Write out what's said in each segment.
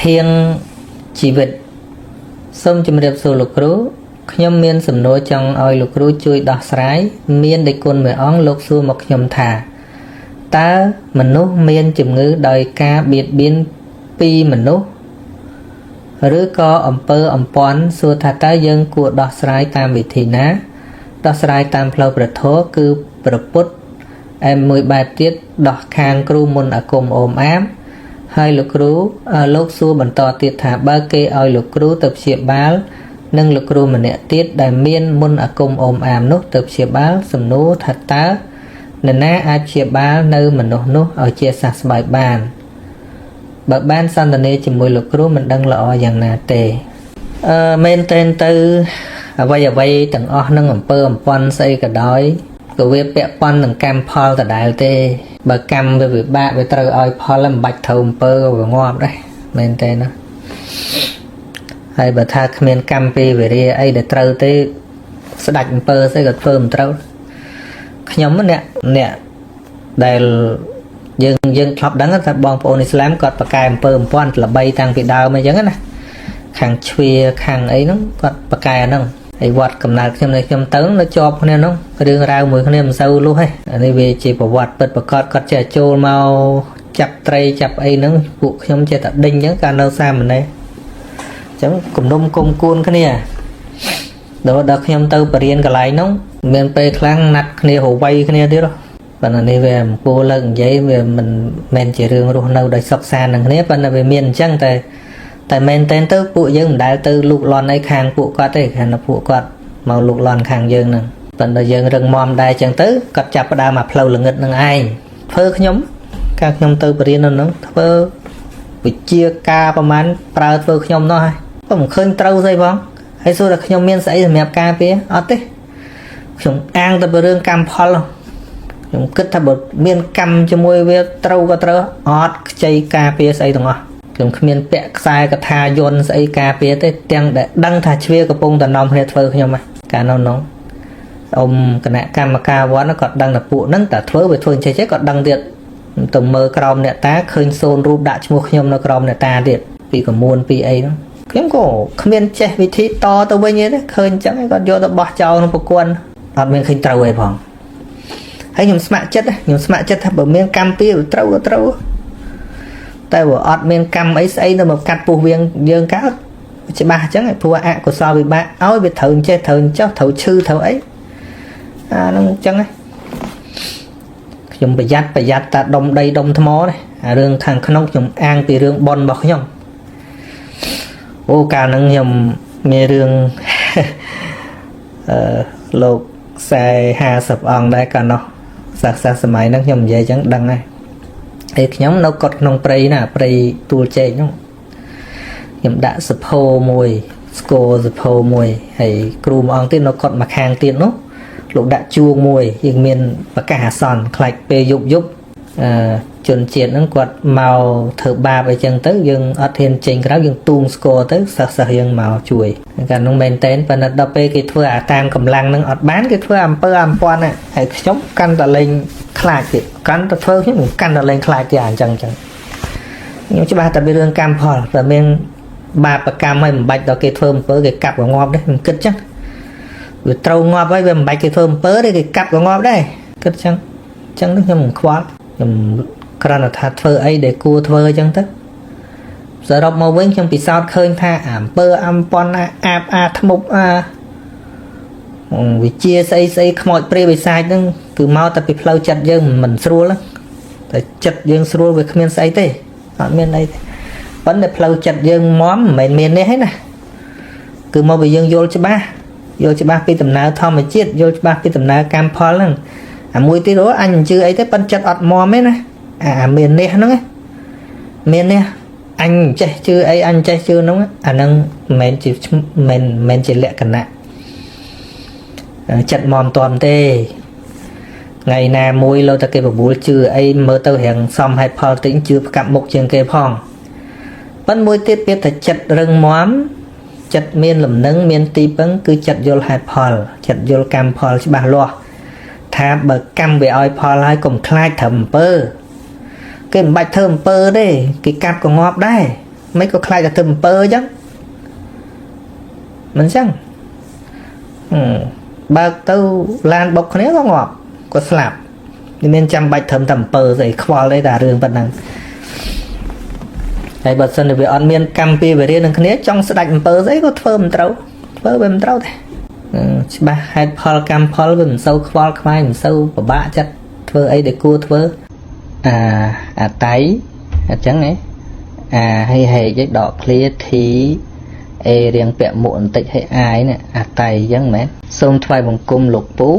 ហៀងជីវិតសូមជម្រាបសួរលោកគ្រូខ្ញុំមានសំណួរចង់ឲ្យលោកគ្រូជួយដោះស្រាយមានដេចគុណមួយអង្គលោកសួរមកខ្ញុំថាតើមនុស្សមានជំងឺដោយការបៀតបៀនពីមនុស្សឬក៏អំពើអំព័ន្ធសួរថាតើយើងគួរដោះស្រាយតាមវិធីណាដោះស្រាយតាមផ្លូវព្រះធម៌គឺព្រះពុទ្ធអែមមួយបែបទៀតដោះខាងគ្រូមុនអាគមអូមអាមហើយលោកគ្រូលោកសួរបន្តទៀតថាបើគេឲ្យលោកគ្រូទៅព្យាបាលនិងលោកគ្រូម្នាក់ទៀតដែលមានមុនអាគមអូមអាមនោះទៅព្យាបាលសំណួរថាតើនរណាអាចព្យាបាលនៅមនុស្សនោះឲ្យជាសះស្បើយបានបើបានសន្ទនាជាមួយលោកគ្រូមិនដឹងល្អយ៉ាងណាទេអឺមែនតែនទៅអ្វីអ្វីទាំងអស់នឹងអំពើអំពន់ស្អីក៏ដោយក៏វាពាក់ព័ន្ធនឹងកម្មផលដដែលទេបើកម្មវាវិបាកវាត្រូវឲ្យផលមិនបាច់ត្រូវអំពើក៏វាងាប់ដែរមែនទេណាហើយបើថាគ្មានកម្មពីវិរិយអីដែលត្រូវទេស្ដាច់អំពើស្អីក៏ធ្វើមិនត្រូវខ្ញុំអ្នកអ្នកដែលយើងយើងធ្លាប់ដឹងថាបងប្អូនអ៊ីស្លាមគាត់ប្រកែអំពើអំព័ន្ធល្បីតាំងពីដើមអញ្ចឹងណាខាងជ្វាខាងអីហ្នឹងគាត់ប្រកែហ្នឹងហើយវត្តកំណើតខ្ញុំនៅខ្ញុំទៅនៅជាប់គ្នានោះរឿងរ៉ាវមួយគ្នាមិនសូវលុះទេអានេះវាជាប្រវត្តិពិតប្រកបគាត់ចេះចូលមកចាប់ត្រីចាប់អីហ្នឹងពួកខ្ញុំចេះតែដេញអញ្ចឹងកាលនៅសាមណេរអញ្ចឹងគំនុំគុំគួនគ្នាដល់ដល់ខ្ញុំទៅបរៀនកន្លែងហ្នឹងមានពេលខ្លះណាត់គ្នារវៃគ្នាទៀតប៉ុន្តែនេះវាមិនគួរលើកនិយាយវាមិនមែនជារឿងរស់នៅដោយសុខសាន្តនឹងគ្នាប៉ុន្តែវាមានអញ្ចឹងតែតែមែនតែនទៅពួកយើងមិនដែលទៅលូកលន់អីខាងពួកគាត់ទេខាងពួកគាត់មកលូកលន់ខាងយើងហ្នឹងប៉ុន្តែយើងរឹងមាំដែរអញ្ចឹងទៅគាត់ចាប់ផ្ដើមមកផ្លូវល្ងឹតនឹងឯងធ្វើខ្ញុំកាលខ្ញុំទៅបរៀននៅហ្នឹងធ្វើវិជាការប្រហែលប្រើធ្វើខ្ញុំនោះហើយក៏មិនឃើញត្រូវស្អីផងហើយសួរថាខ្ញុំមានស្អីសម្រាប់ការពារអត់ទេខ្ញុំអាងតែពីរឿងកម្មផលខ្ញុំគិតថាបើមានកម្មជាមួយវាត្រូវក៏ត្រូវអត់ខ្ចីការពារស្អីទាំងអស់ខ្ញុំគ្មានពាក់ខ្សែកថាយន្តស្អីការពារទេទាំងដែលដឹងថាជ្វាកំពុងតែនាំគ្នាធ្វើខ្ញុំកាលនោះនោះអ៊ំគណៈកម្មការវត្តគាត់ដឹងថាពួកហ្នឹងតែធ្វើវាធ្វើចេះចេះគាត់ដឹងទៀតទៅមើលក្រោមអ្នកតាឃើញសូនរូបដាក់ឈ្មោះខ្ញុំនៅក្រោមអ្នកតាទៀតពីកមួនពីអីហ្នឹងខ្ញុំក៏គ្មានចេះវិធីតទៅវិញទេឃើញអញ្ចឹងគាត់យកទៅបោះចោលក្នុងប្រគួនអត់មានឃើញត្រូវអីផងហើយខ្ញុំស្ម័គ្រចិត្តខ្ញុំស្ម័គ្រចិត្តថាបើមានកម្មពីត្រូវក៏ត្រូវតែបើអត់មានកម្មអីស្អីទៅមកកាត់ពោះវៀងយើងកើតច្បាស់អញ្ចឹងព្រោះអកុសលវិបាកឲ្យវាត្រូវចេះត្រូវចោះត្រូវឈឺត្រូវអីអាហ្នឹងអញ្ចឹងខ្ញុំប្រយ័ត្នប្រយ័ត្នតាដុំដីដុំថ្មនេះអារឿងខាងក្នុងខ្ញុំអាងពីរឿងប៉ុនរបស់ខ្ញុំអូកាលហ្នឹងខ្ញុំមានរឿងអឺលោក40 50អង្គដែរកាលនោះសាសសាសម័យហ្នឹងខ្ញុំនិយាយអញ្ចឹងដឹងហើយហើយខ្ញុំនៅកត់ក្នុងព្រៃណាព្រៃទួលជែកហ្នឹងខ្ញុំដាក់សភោមួយស្គរសភោមួយហើយគ្រូមួយអង្គទៀតនៅកត់មួយខាងទៀតនោះលោកដាក់ជួងមួយយើងមានប្រកាសអាសន្នខ្លាចពេលយប់យប់អឺជនជាតិហ្នឹងគាត់មកធ្វើបាបអីចឹងទៅយើងអត់ហ៊ានចេញក្រៅយើងទូងស្គរទៅសិស្សសិស្សយើងមកជួយកាលនោះមែនតែនប៉ុន្តែដល់ពេលគេធ្វើអាតាមកម្លាំងហ្នឹងអត់បានគេធ្វើអំពើអំព័ន្ធហើយខ្ញុំកាន់តែលេងខ្លាចទៀតកាន់តែធ្វើខ្ញុំកាន់តែលេងខ្លាចទៀតអញ្ចឹងអញ្ចឹងខ្ញុំច្បាស់តែពីរឿងកម្មផលតែមានបាបកម្មហើយមិនបាច់ដល់គេធ្វើអំពើគេកាប់ក៏ងាប់ដែរខ្ញុំគិតចឹងវាត្រូវងាប់ហើយវាមិនបាច់គេធ្វើអំពើទេគេកាប់ក៏ងាប់ដែរគិតចឹងចឹងខ្ញុំមិនខ្វល់ខ្ញុំគ្រាន់តែថាធ្វើអីដែលគួរធ្វើអញ្ចឹងទៅសរុបមកវិញខ្ញុំពិសោធន៍ឃើញថាអំពើអំពន់អាបអាធ្មប់អាវិជាស្អីស្អីខ្មោចព្រាយបិសាចហ្នឹងគឺមកតែពីផ្លូវចិត្តយើងមិនស្រួលតែចិត្តយើងស្រួលវាគ្មានស្អីទេអត់មានអីទេប៉ុន្តែផ្លូវចិត្តយើងមមមិនមែនមាននេះទេណាគឺមកពីយើងយល់ច្បាស់យល់ច្បាស់ពីដំណើរធម្មជាតិយល់ច្បាស់ពីដំណើរកម្មផលហ្នឹងអាមួយទៀតអូអញមិនជឿអីទេប៉ុន្តែចិត្តអត់មមទេណាអាមាននេះហ្នឹងមាននេះអញចេះជឿអីអញចេះជឿហ្នឹងអាហ្នឹងមិនមែនជាមិនមែនជាលក្ខណៈចិត្តមមតមទេថ្ងៃណាមួយលោកតែគេបបួលជឿអីមើលទៅរៀងសមហេតុផលតិចជឿផ្កាប់មុខជាងគេផងប៉ុន្តែមួយទៀតពាក្យថាចិត្តរឹងមាំចិត្តមានលំនឹងមានទីពឹងគឺចិត្តយល់ហេតុផលចិត្តយល់កម្មផលច្បាស់លាស់ថាបើកម្មវាឲ្យផលហើយកុំខ្លាចត្រឹមអំពើគេមិនបាច់ធ្វើអំពើទេគេកាប់ក៏ងាប់ដែរ មិនក៏ខ្លាចតែធ្វើអំពើអញ្ចឹងមិនអញ្ចឹងបើកទៅឡានបុកគ្នាក៏ងាប់ក៏ស្លាប់មិនមានចាំបាច់ត្រឹមតែអំពើស្អីខ្វល់ទេតែរឿងប៉ុណ្ណឹងហើយបើសិនជាវាអត់មានកម្មពីវេរានឹងគ្នាចង់ស្ដាច់អំពើស្អីក៏ធ្វើមិនត្រូវធ្វើវាមិនត្រូវទេច្បាស់ហេតុផលកម្មផលវាមិនសូវខ្វល់ខ្វាយមិនសូវពិបាកចិត្តធ្វើអីដែលគួរធ្វើអាអាតៃអញ្ចឹងហ៎អាហេហេដកឃ្លាធីអេរៀងពាក់មួកបន្តិចឲ្យអាយនេះអាតៃអញ្ចឹងមែនសូមថ្វាយបង្គំលោកពូ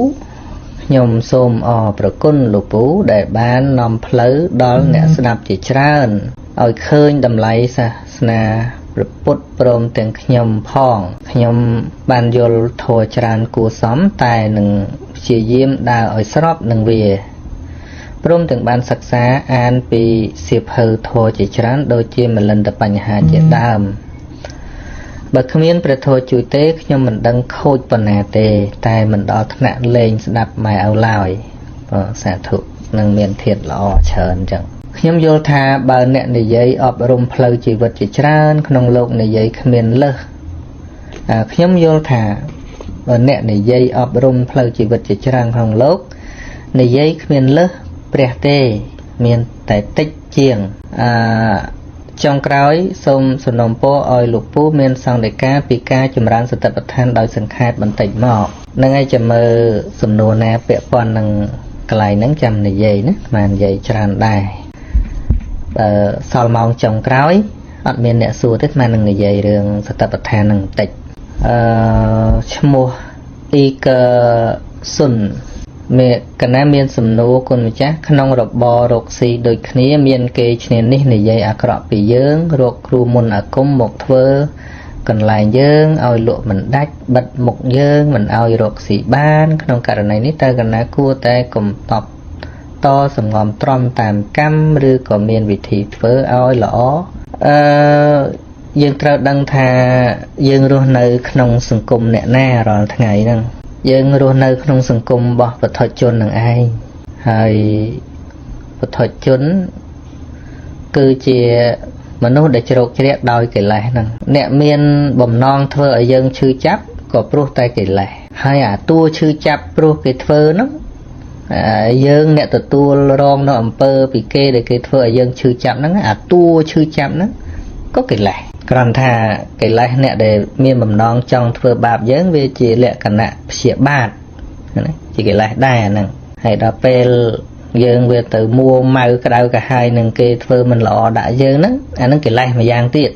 ខ្ញុំសូមអរប្រគុណលោកពូដែលបាននាំផ្លូវដល់អ្នកស្ដាប់ជាច្រើនឲ្យឃើញតម្លៃសាសនាព្រះពុទ្ធព្រមទាំងខ្ញុំផងខ្ញុំបានយល់ធម៌ច្រើនគួរសមតែនឹងព្យាយាមដើរឲ្យស្របនឹងវាព្រមទាំងបានសិក្សាអានពីសៀវភៅធម៌ជាច្រើនដូចជាមលិន្ទបញ្ហាជាដើមបើគ្មានព្រះធម៌ជួយទេខ្ញុំមិនដឹងខូចប៉ុណ្ណាទេតែមិនដល់ថ្នាក់លែងស្ដាប់ម៉ែឪឡើយបាទសាធុនឹងមានធាតុល្អច្រើនអញ្ចឹងខ្ញុំយល់ថាបើអ្នកនិយាយអប់រំផ្លូវជីវិតជាច្រើនក្នុងលោកនិយាយគ្មានលើសខ្ញុំយល់ថាបើអ្នកនិយាយអប់រំផ្លូវជីវិតជាច្រើនក្នុងលោកនិយាយគ្មានលើសព្រះទេមានតែតិចជាងចុងក្រោយសូមសំណូមពរឲ្យលោកពូមានសង្ឃដីកាពីការចម្រើនសតិប្បដ្ឋានដោយសង្ខេបបន្តិចមកនឹងឲ្យចាំមើលសំណួរណាពាក់ព័ន្ធនឹងកន្លែងហ្នឹងចាំនិយាយណាបាននិយាយច្រើនដែរបើសល់ម៉ោងចុងក្រោយអត់មានអ្នកសួរទេស្មាននឹងនិយាយរឿងសតិប្បដ្ឋានហ្នឹងបន្តិចឈ្មោះអ៊ីកសុនមេកណាមានសំណួរគុណម្ចាស់ក្នុងរបររកស៊ីដូចគ្នាមានគេឈ្នានេះនិយាយអាក្រក់ពីយើងរកគ្រូមុនអាគមមកធ្វើកន្លែងយើងឲ្យលក់មិនដាច់បិទមុខយើងមិនឲ្យរកស៊ីបានក្នុងករណីនេះតើកណាគួរតែកុំតបតសងំទ្រាំតាមកម្មឬក៏មានវិធីធ្វើឲ្យល្អយើងត្រូវដឹងថាយើងរស់នៅក្នុងសង្គមអ្នកណារាល់ថ្ងៃហ្នឹងយើងរស់នៅក្នុងសង្គមរបស់ពុទ្ធជននឹងឯងហើយពុទ្ធជនគឺជាមនុស្សដែលជ្រោកជ្រែកដោយកិលេសហ្នឹងអ្នកមានបំណងធ្វើឲ្យយើងឈឺចាប់ក៏ព្រោះតែកិលេសហើយអាតួឈឺចាប់ព្រោះគេធ្វើហ្នឹងយើងអ្នកទទួលរងនៅអំពើពីគេដែលគេធ្វើឲ្យយើងឈឺចាប់ហ្នឹងអាតួឈឺចាប់ហ្នឹងក៏កិលេសគ្រាន់ថាកិលេសអ្នកដែលមានបំណងចង់ធ្វើបាបយើងវាជាលក្ខណៈព្យាបាទណាជាកិលេសដែរហ្នឹងហើយដល់ពេលយើងវាទៅមួម៉ៅក្តៅក្រហាយនឹងគេធ្វើមិនល្អដាក់យើងហ្នឹងអាហ្នឹងកិលេសម្យ៉ាងទៀត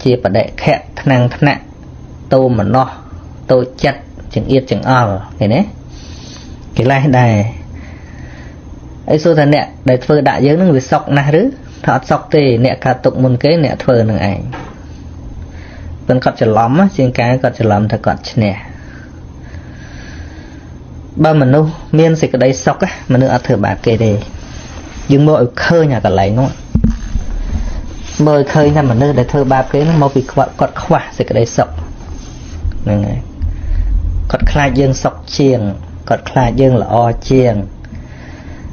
ជាបដិខៈថ្នាំងថ្នាក់តោមនោះតូចចិត្តចង្អៀតចង្អល់ឃើញទេកិលេសដែរអីសួរថាអ្នកដែលធ្វើដាក់យើងហ្នឹងវាសុកណាស់ឬថាអត់សុកទេអ្នកកើតទុកមុនគេអ្នកធ្វើនឹងឯងប៉ុន្តែគាត់ច្រឡំជាងការគាត់ច្រឡំថាគាត់ឈ្នះបើមនុស្សមានសេចក្តីសុខមនុស្សអត់ធ្វើបាបគេទេយើងមកឲ្យឃើញអាកន្លែងនោះមើលឃើញថាមនុស្សដែលធ្វើបាបគេហ្នឹងមកពីគាត់ខ្វះសេចក្តីសុខហ្នឹងហើយគាត់ខ្លាចយើងសុខជាងគាត់ខ្លាចយើងល្អជាង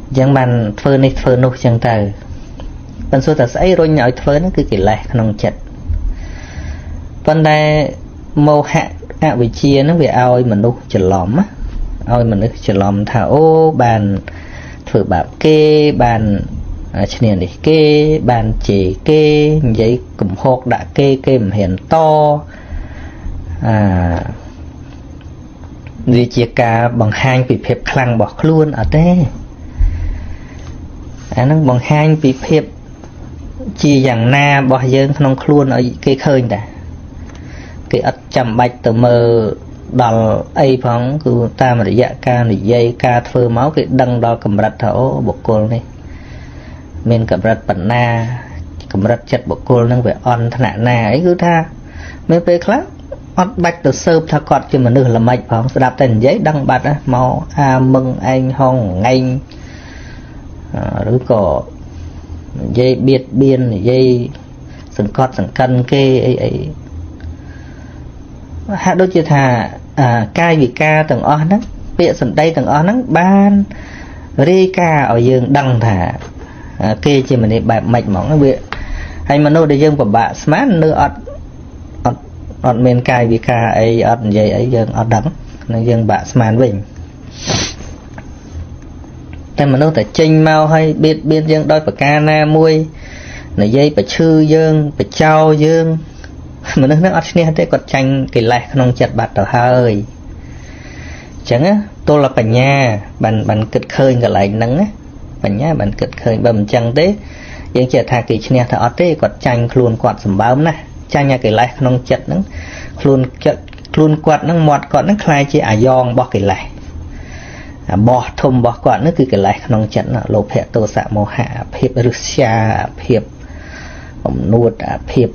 អញ្ចឹងបានធ្វើនេះធ្វើនោះអញ្ចឹងទៅប៉ុន្តែសួរថាស្អីរុញឲ្យធ្វើហ្នឹងគឺកិលេសក្នុងចិត្តប៉ុន្តែមោហៈអវិជ្ជាហ្នឹងវាឲ្យមនុស្សច្រឡំឲ្យមនុស្សច្រឡំថាអូបានធ្វើបាបគេបានឈ្នានេះគេបានជេរគេនិយាយកំហកដាក់គេគេមិនហ៊ានតវាជាការបង្ហាញពីភាពខ្លាំងរបស់ខ្លួនអត់ទេអាហ្នឹងបង្ហាញពីភាពជាយ៉ាងណារបស់យើងក្នុងខ្លួនឲ្យគេឃើញតាគេអត់ចាំបាច់ទៅមើលដល់អីផងគឺតាមរយៈការនិយាយការធ្វើមកគេដឹងដល់កម្រិតថាអូបុគ្គលនេះមានកម្រិតបណ្ណាកម្រិតចិត្តបុគ្គលនឹងវាអន់ថ្នាក់ណាអីគឺថាមានពេលខ្លះអត់បាច់ទៅស៊ើបថាគាត់ជាមនុស្សល្មិចផងស្ដាប់តែនិយាយដឹងបាត់មកអាមឹងឯងហងងែងឬក៏និយាយបៀតបៀននិយាយសង្កត់សង្កិនគេអីអីហាក់ដូចជាថាកាយវិការទាំងអស់ហ្នឹងពាក្យសម្ដីទាំងអស់ហ្នឹងបានរាយការណ៍ឲ្យយើងដឹងថាគេជាមនុស្សបែបម៉េចហ្មងវា ហើយមនុស្សដែលយើងពិបាកស្មាននៅអត់អត់អត់មានកាយវិការអីអត់និយាយអីយើងអត់ដឹងនឹងយើងបាក់ស្មានវិញតែមនុស្សតែចេញមកឲ្យបៀតបៀនយើងដោយប្រការណាមួយនិយាយប្រឈឺយើងបចោយើងមនុស្សនឹងអត់ឈ្នះទេគាត់ចាញ់កិលេសក្នុងចិត្តបាត់ទៅហើយអញ្ចឹងទល់បញ្ញាបានគិតឃើញកន្លែងហ្នឹងណាបញ្ញាបានគិតឃើញបើមិនចឹងទេយើងជឿថាគេឈ្នះថាអត់ទេគាត់ចាញ់ខ្លួនគាត់សម្បើមណាស់ចាញ់អាកិលេសក្នុងចិត្តហ្នឹងខ្លួនចិត្តខ្លួនគាត់ហ្នឹងមាត់គាត់ហ្នឹងคล้ายជាអាយ៉ងរបស់កិលេសអាបោះធំរបស់គាត់ហ្នឹងគឺកិលេសក្នុងចិត្តណាលោភៈទោសៈមោហៈអាភាពឫស្យាអាភាពអំនួតអាភាព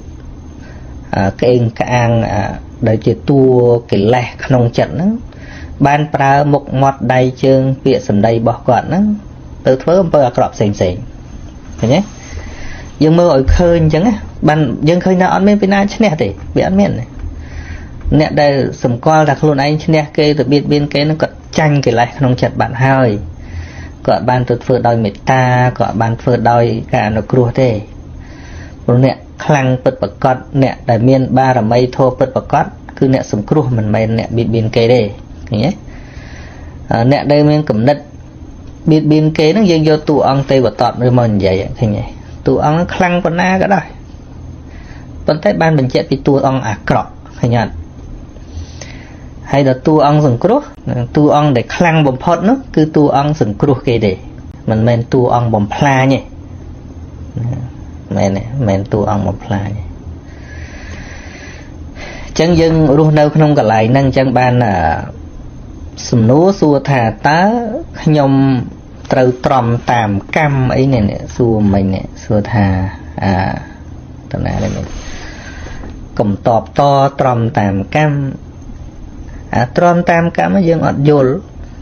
ក្អេងក្អាងដែលជាតួកិលេសក្នុងចិត្តហ្នឹងបានប្រើមុខមាត់ដៃជើងពាក្យសម្ដីរបស់គាត់ហ្នឹងទៅធ្វើអំពើអាក្រក់ផ្សេងផ្សេងឃើញទេយើងមើលឲ្យឃើញអញ្ចឹងណាបានយើងឃើញថាអត់មានពីណាឈ្នះទេវាអត់មានអ្នកដែលសម្គាល់ថាខ្លួនឯងឈ្នះគេទៅបៀតបៀនគេហ្នឹងគាត់ចាញ់កិលេសក្នុងចិត្តបាត់ហើយគាត់បានទៅធ្វើដោយមេត្តាគាត់បានធ្វើដោយការអនុគ្រោះទេព្រោះអ្នកខ្លាំងពិតប្រាកដអ្នកដែលមានបារមីធម៌ពិតប្រាកដគឺអ្នកសង្គ្រោះមិនមែនអ្នកបៀតបៀនគេទេឃើញទេអ្នកដែលមានគំនិតបៀតបៀនគេហ្នឹងយើងយកតួអង្គទេវទត្តមកនិយាយឃើញទេតួអង្គខ្លាំងប៉ុណ្ណាក៏ដោយប៉ុន្តែបានបញ្ជាក់ពីតួអង្គអាក្រក់ឃើញអត់ហើយដល់តួអង្គសង្គ្រោះតួអង្គដែលខ្លាំងបំផុតនោះគឺតួអង្គសង្គ្រោះគេទេមិនមែនតួអង្គបំផ្លាញទេមែនទេមិនតួអង្គបំផ្លាញទេអញ្ចឹងយើងរស់នៅក្នុងកន្លែងហ្នឹងអញ្ចឹងបានសំណួរសួរថាតើខ្ញុំត្រូវទ្រាំតាមកម្មអីនេះសួរមិញនេះសួរថាអាតណានេះមិនកុំតបតទ្រាំតាមកម្មអាទ្រាំតាមកម្មយើងអត់យល់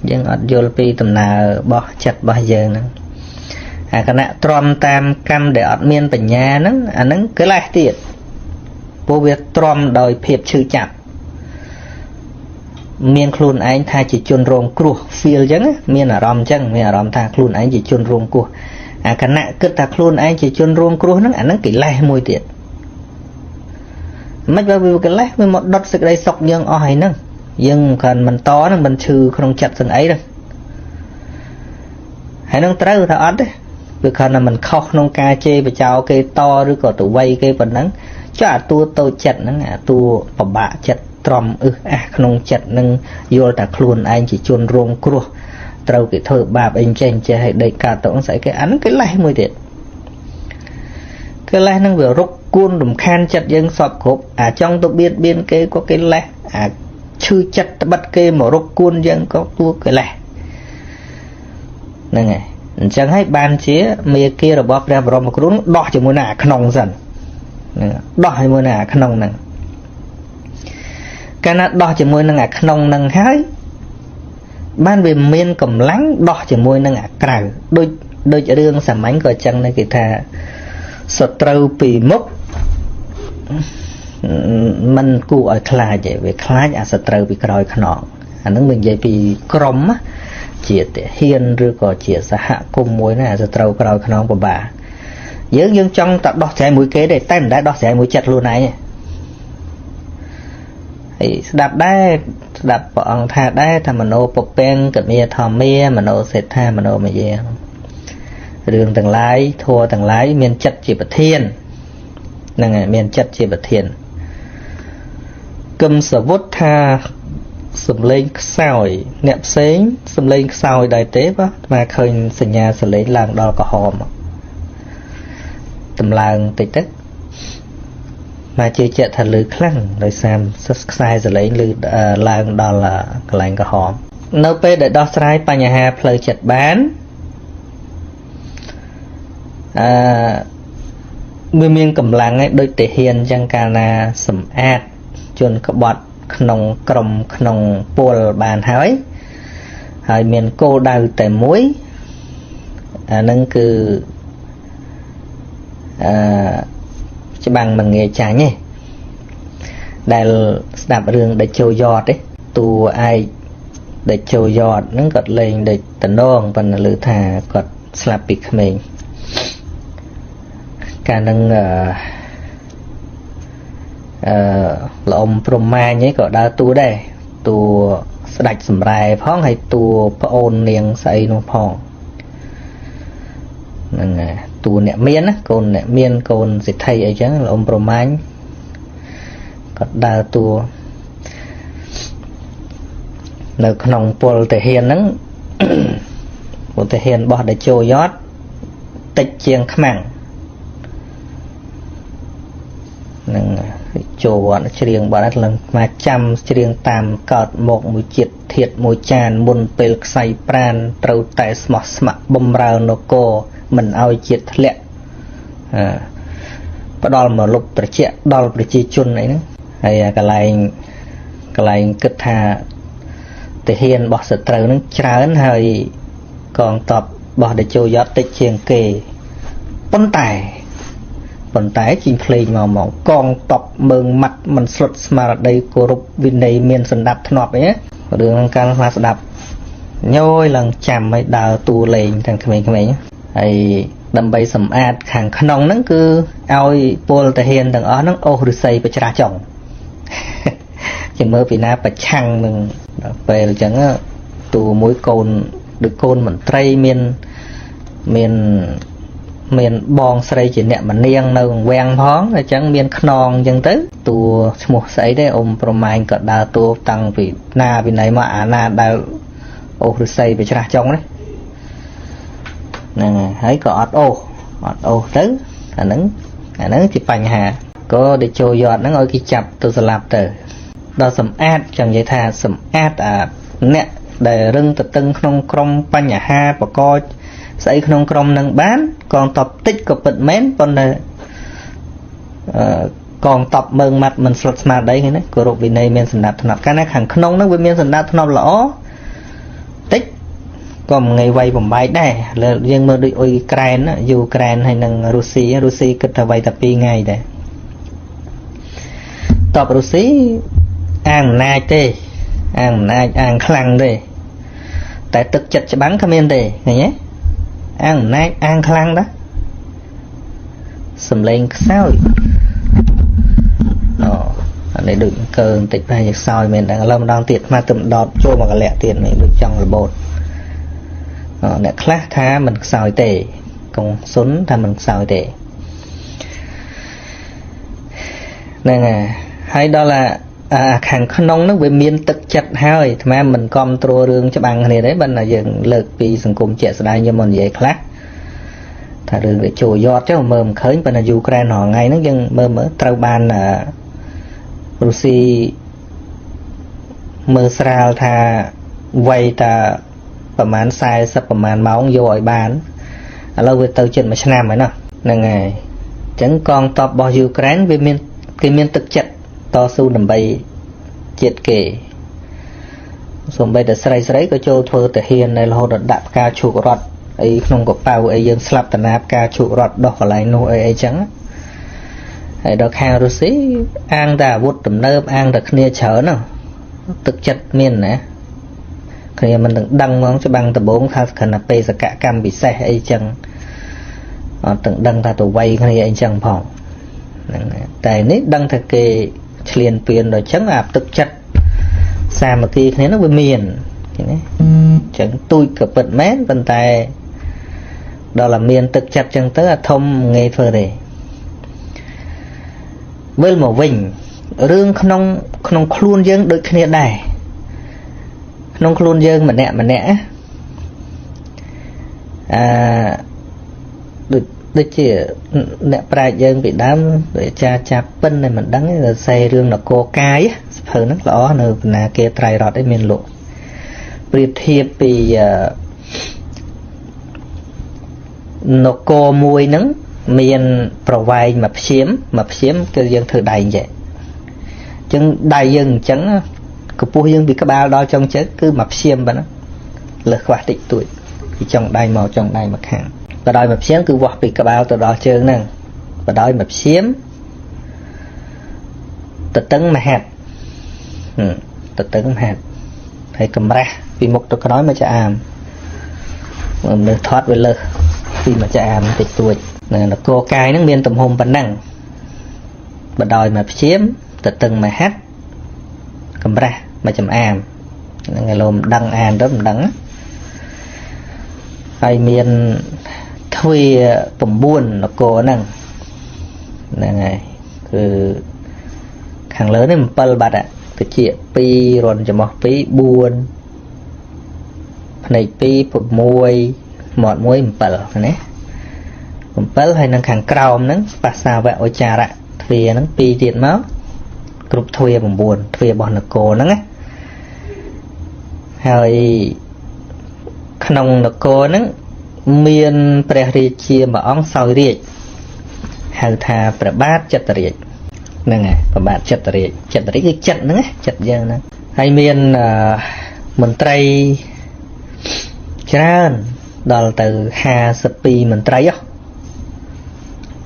យើងអត់យល់ពីដំណើររបស់ចិត្តរបស់យើងហ្នឹងអាគណៈទ្រាំតាមកម្មដែលអត់មានបញ្ញាហ្នឹងអាហ្នឹងកិលេសទៀតព្រោះវាទ្រាំដោយភាពឈឺចាប់មានខ្លួនឯងថាជាជនរងគ្រោះ feel អញ្ចឹងមានអារម្មណ៍អញ្ចឹងមានអារម្មណ៍ថាខ្លួនឯងជាជនរងគ្រោះអាគណៈគិតថាខ្លួនឯងជាជនរងគ្រោះហ្នឹងអាហ្នឹងកិលេសមួយទៀតមិនបើវាកិលេសវាមកដុតសេចក្តីសុខយើងអស់ហើយហ្នឹងយើងគ្រាន់មិនតហ្នឹងមិនឈឺក្នុងចិត្តសឹងអីហ្នឹងហើយនឹងត្រូវថាអត់ទេវាគ្រាន់តែមិនខុសក្នុងការជេរបចោគេតឬក៏ទៅវៃគេប៉ុណ្ណឹងចុះអាតួតូចចិត្តហ្នឹងអាតួពិបាកចិត្តទ្រាំអឹសអះក្នុងចិត្តនឹងយល់ថាខ្លួនឯងជាជនរងគ្រោះត្រូវគេធ្វើបាបអីចេះចេះឲ្យដេកកើតទៅស្អីគេអាហ្នឹងកិលេសមួយទៀតកិលេសហ្នឹងវារុកគួនរំខានចិត្តយើងសពគ្រប់អាចង់ទៅបៀតបៀនគេក៏កិលេសអាឈឺចិត្តត្បិតគេមករុកគួនយើងក៏តួកិលេសហ្នឹងហើយអញ្ចឹងហើយបានជាមេគារបស់ព្រះបរមគ្រូដោះជាមួយនឹងអាក្នុងសិនហ្នឹងដោះជាមួយនឹងអាក្នុងហ្នឹងកាលណាដោះជាមួយនឹងអាក្នុងនឹងហើយបានវាមានកម្លាំងដោះជាមួយនឹងអាក្រៅដូចរឿងសាមញ្ញក៏ចឹងដែរគេថាសត្រូវពីមុខមិនគួរឲ្យខ្លាចទេវាខ្លាចអាសត្រូវពីក្រោយខ្នងអាហ្នឹងវានិយាយពីក្រុមជាទាហានឬក៏ជាសហគមន៍មួយណាអាសត្រូវក្រោយខ្នងពិបាកយើងចង់តែដោះស្រាយមួយគេទេតែមិនដែលដោះស្រាយមួយចិត្តខ្លួនឯងទេហើយស្ដាប់ដែរស្ដាប់ព្រះអង្គថាដែរថាមโนពពាំងកមាធម្មាមโนសេដ្ឋាមโนមយារឿងទាំងឡាយធัวទាំងឡាយមានចិត្តជាប្រធានហ្នឹងហើយមានចិត្តជាប្រធានកឹមសវុតថាសំលេងខ្សោយអ្នកផ្សេងសំលេងខ្សោយដែរទេបាទអាឃើញសញ្ញាសលេងឡើងដល់ក្រហមតម្លើងតិចទៅមកជឿជាក់ថាលឺខ្លាំងដោយសារខ្សែសលេងលឺឡើងដល់កន្លែងក្រហមនៅពេលដែលដោះស្រាយបញ្ហាផ្លូវចិត្តបានអឺវាមានកម្លាំងឯងដូចទាហានអញ្ចឹងកាលណាសម្អាតជនក្បត់ក្នុងក្រុមក្នុងពលបានហើយហើយមានគោលដៅតែមួយអាហ្នឹងគឺអឺច្បាំងមិនងាយចាញ់ទេដែលស្ដាប់រឿងដេជោយតទេតួឯកដេជោយតហ្នឹងគាត់លេងដូចតំណងប៉ុន្តែឮថាគាត់ស្លាប់ពីក្មេង កាលនឹងអឺល្អំព្រំម៉ាញឯងក៏ដើរតួដែរតួស្ដេចសម្រែផងហើយតួប្អូននាងស្អីនោះផងហ្នឹងតួអ្នកមានណាកូនអ្នកមានកូនសិទ្ធិអីចឹងល្អំព្រំម៉ាញក៏ដើរតួនៅក្នុងពលទាហានហ្នឹងពលទាហានរបស់តេជោយតតិចជាងខ្មាំងនឹងចូលវត្តច្រៀងបាត់ឡើងមកចាំច្រៀងតាមកើតមកមួយជាតិធាតមួយចានមុនពេលខ្សែប្រានត្រូវតែស្មោះស្ម័គ្របំរើនគរមិនឲ្យជាតិធ្លាក់ផ្ដល់មកលុបត្រជាក់ដល់ប្រជាជនអីហ្នឹងហើយកន្លែងគិតថាទាហានរបស់សត្រូវហ្នឹងច្រើនហើយកងទ័ពរបស់តេជោយតតិចជាងគេប៉ុន្តែជីងភ្លេងមកកងតបមើងម៉ាត់មិនស្លុតស្មារតីគោរពវិន័យមានសន្តាប់ធ្នាប់អីណារឿងហ្នឹងកាលមកស្ដាប់ញយឡើងចាំឲ្យដើរតួលេងទាំងក្មេងៗហើយដើម្បីសម្អាតខាងក្នុងហ្នឹងគឺឲ្យពលទាហានទាំងអស់ហ្នឹងអូសឫស្សីបច្រាស់ចុងជាមើលពីណាប្រឆាំងនឹងដល់ពេលអញ្ចឹងតួមួយកូនដូចកូនមន្ត្រីមានមានមានបងស្រីជាអ្នកមនាងនៅវាំងផងអញ្ចឹងមានខ្នងអញ្ចឹងទៅតួឈ្មោះស្អីទេអ៊ំប្រម៉ែងក៏ដើរតួតាំងពីណាពីណីមកអាណាដែលអូសឫស្សីបច្រាស់ចុងនេះហ្នឹងហើយក៏អត់អូសទៅអាហ្នឹងជាបញ្ហាក៏តេជោយតហ្នឹងឲ្យគេចាប់ទៅស្លាប់ទៅដល់សម្អាតចង់និយាយថាសម្អាតអាអ្នកដែលរឹងទទឹងក្នុងក្រុមបញ្ហាបកកស្អីក្នុងក្រុមនឹងបានកងតបតិចក៏ពិតមែនប៉ុន្តែកងតបមើងម៉ាត់មិនស្លុតស្មារតីហ្នឹងណាគោរពវិន័យមានសន្តាប់ធ្នាប់កាលណាខាងក្នុងហ្នឹងវាមានសន្តាប់ធ្នាប់ល្អតិចក៏មិនងាយវាយបំបែកដែរយើងមើលដូចអ៊ុយក្រែនយូក្រែនហើយនិងរុស្ស៊ីគិតថាវាយតែ2ថ្ងៃដែរតបរុស្ស៊ីអាងអំណាចទេអាងអំណាចអាងខ្លាំងទេតែទឹកចិត្តច្បាំងគ្មានទេឃើញទេអាងអំណាចអាងខ្លាំងដែរសំឡេងខ្សោយអូអានេះដូចកើបន្តិចប្រហែលជាខ្សោយមែនដែរឥឡូវម្ដងទៀតអាទៅដតចូលមកកលៈទៀតនេះដូចចង់របូតអ្នកខ្លះថាមិនខ្សោយទេកងសុនថាមិនខ្សោយទេហ្នឹងហើយដល់អាខាងក្នុងហ្នឹងវាមានទឹកចិត្តហើយអាត្មាមិនគ្រប់គ្រងរឿងច្បាំងគ្នាទេបើណាយើងលើកពីសង្គមជាក់ស្ដែងយកមកនិយាយខ្លះថារឿងវាចូលយត់ចុះមើលមិនឃើញប៉ុន្តែយូក្រែនរាល់ថ្ងៃហ្នឹងយើងមើលត្រូវបានរុស្ស៊ីមើលស្រាលថាវ័យតាប្រហែល40ប្រហែលម៉ោងយកឲ្យបានឥឡូវវាទៅជិត1ឆ្នាំហើយណោះហ្នឹងហើយអញ្ចឹងកងទ័ពរបស់យូក្រែនវាមានគេមានទឹកចិត្តតស៊ូដើម្បីជាតិគេសូម្បីតែស្រីក៏ចូលធ្វើទាហាននៅរហូតដល់ដាក់ផ្កាឈូករត់អីក្នុងកប៉ៅអីយើងស្លាប់តាណាផ្កាឈូករត់ដោះកន្លែងនោះអីអីចឹងហើយដល់ខាងរុស្ស៊ីអាងតែអាវុធទំនើបអាងតែគ្នាច្រើនណាទឹកចិត្តមានណាគ្នាមិនដឹងហ្មងច្បាំងដំបងថាខណៈបេសកកម្មពិសេសអីចឹងអត់ទាំងដឹងថាទៅវៃគ្នាអីចឹងផងហ្នឹងតែនេះដឹងថាគេឆ្លៀនពៀនដល់ចឹងអាទឹកចិត្តសាមគ្គីគ្នានោះវាមានឃើញទេចឹងទូចក៏ពិតមែនប៉ុន្តែដល់តែមានទឹកចិត្តចឹងទៅអាធំងាយធ្វើទេវិលមកវិញរឿងក្នុងខ្លួនយើងដូចគ្នាដែរក្នុងខ្លួនយើងម្នាក់ម្នាក់អឺដូចជាអ្នកប្រាជ្ញយើងពីដើមដូចអាចារ្យចាប់ពិនតែមិនដឹងទេសេរឿងនគរកាយសភៅហ្នឹងល្អនៅបណ្ណាគេត្រៃរតឯងមានលក់ប្រៀបធៀបពីនគរមួយហ្នឹងមានប្រវែងមួយព្យាមគឺយើងធ្វើដៃអញ្ចឹងដៃយើងអញ្ចឹងកម្ពស់យើងពីក្បាលដល់ចុងជើងគឺមួយព្យាមប៉ុណ្ណាលើសខ្វះតិចតួចពីចុងដៃមកចុងដៃមកខាងបដោយមួយព្យាមគឺវាស់ពីក្បាលទៅដល់ជើងហ្នឹងបដោយមួយព្យាមទទឹងមហាត់ទទឹងមហាត់ហើយកម្រាស់ពីមុខទៅក្រោយមកចាអាមមនុស្សថត់វាលើសពីមកចាអាមតិចតួច នគរកាយហ្នឹងមានទំហំប៉ុណ្ណឹងបដោយមកព្យាមទៅតឹងមហាត់កម្រាស់មកចំអាមហ្នឹងឯងលោកមិនដឹងអានទៅមិនដឹងហើយមានទ្វា9នគរហ្នឹងហ្នឹងហើយគឺខាងលើនេះ7បាត់តិច2រន្ធច្រមុះ2 4ភ្នែក2 6មាត់1 7ណា7ហើយនឹងខាងក្រោមហ្នឹងបាសាវៈឧចារៈទ្វាហ្នឹង2ទៀតមកគ្រប់ទ្វា9ទ្វារបស់នគរហ្នឹងណាហើយក្នុងនគរហ្នឹងមានព្រះរាជាមួយអង្គសោយរាជហៅថាព្រះបាទចិត្តរាជហ្នឹងហើយព្រះបាទចិត្តរាជចិត្តរាជគឺចិត្តហ្នឹងណាចិត្តយើងហ្នឹងហើយមានមន្ត្រីច្រើនដល់ទៅ52មន្ត្រី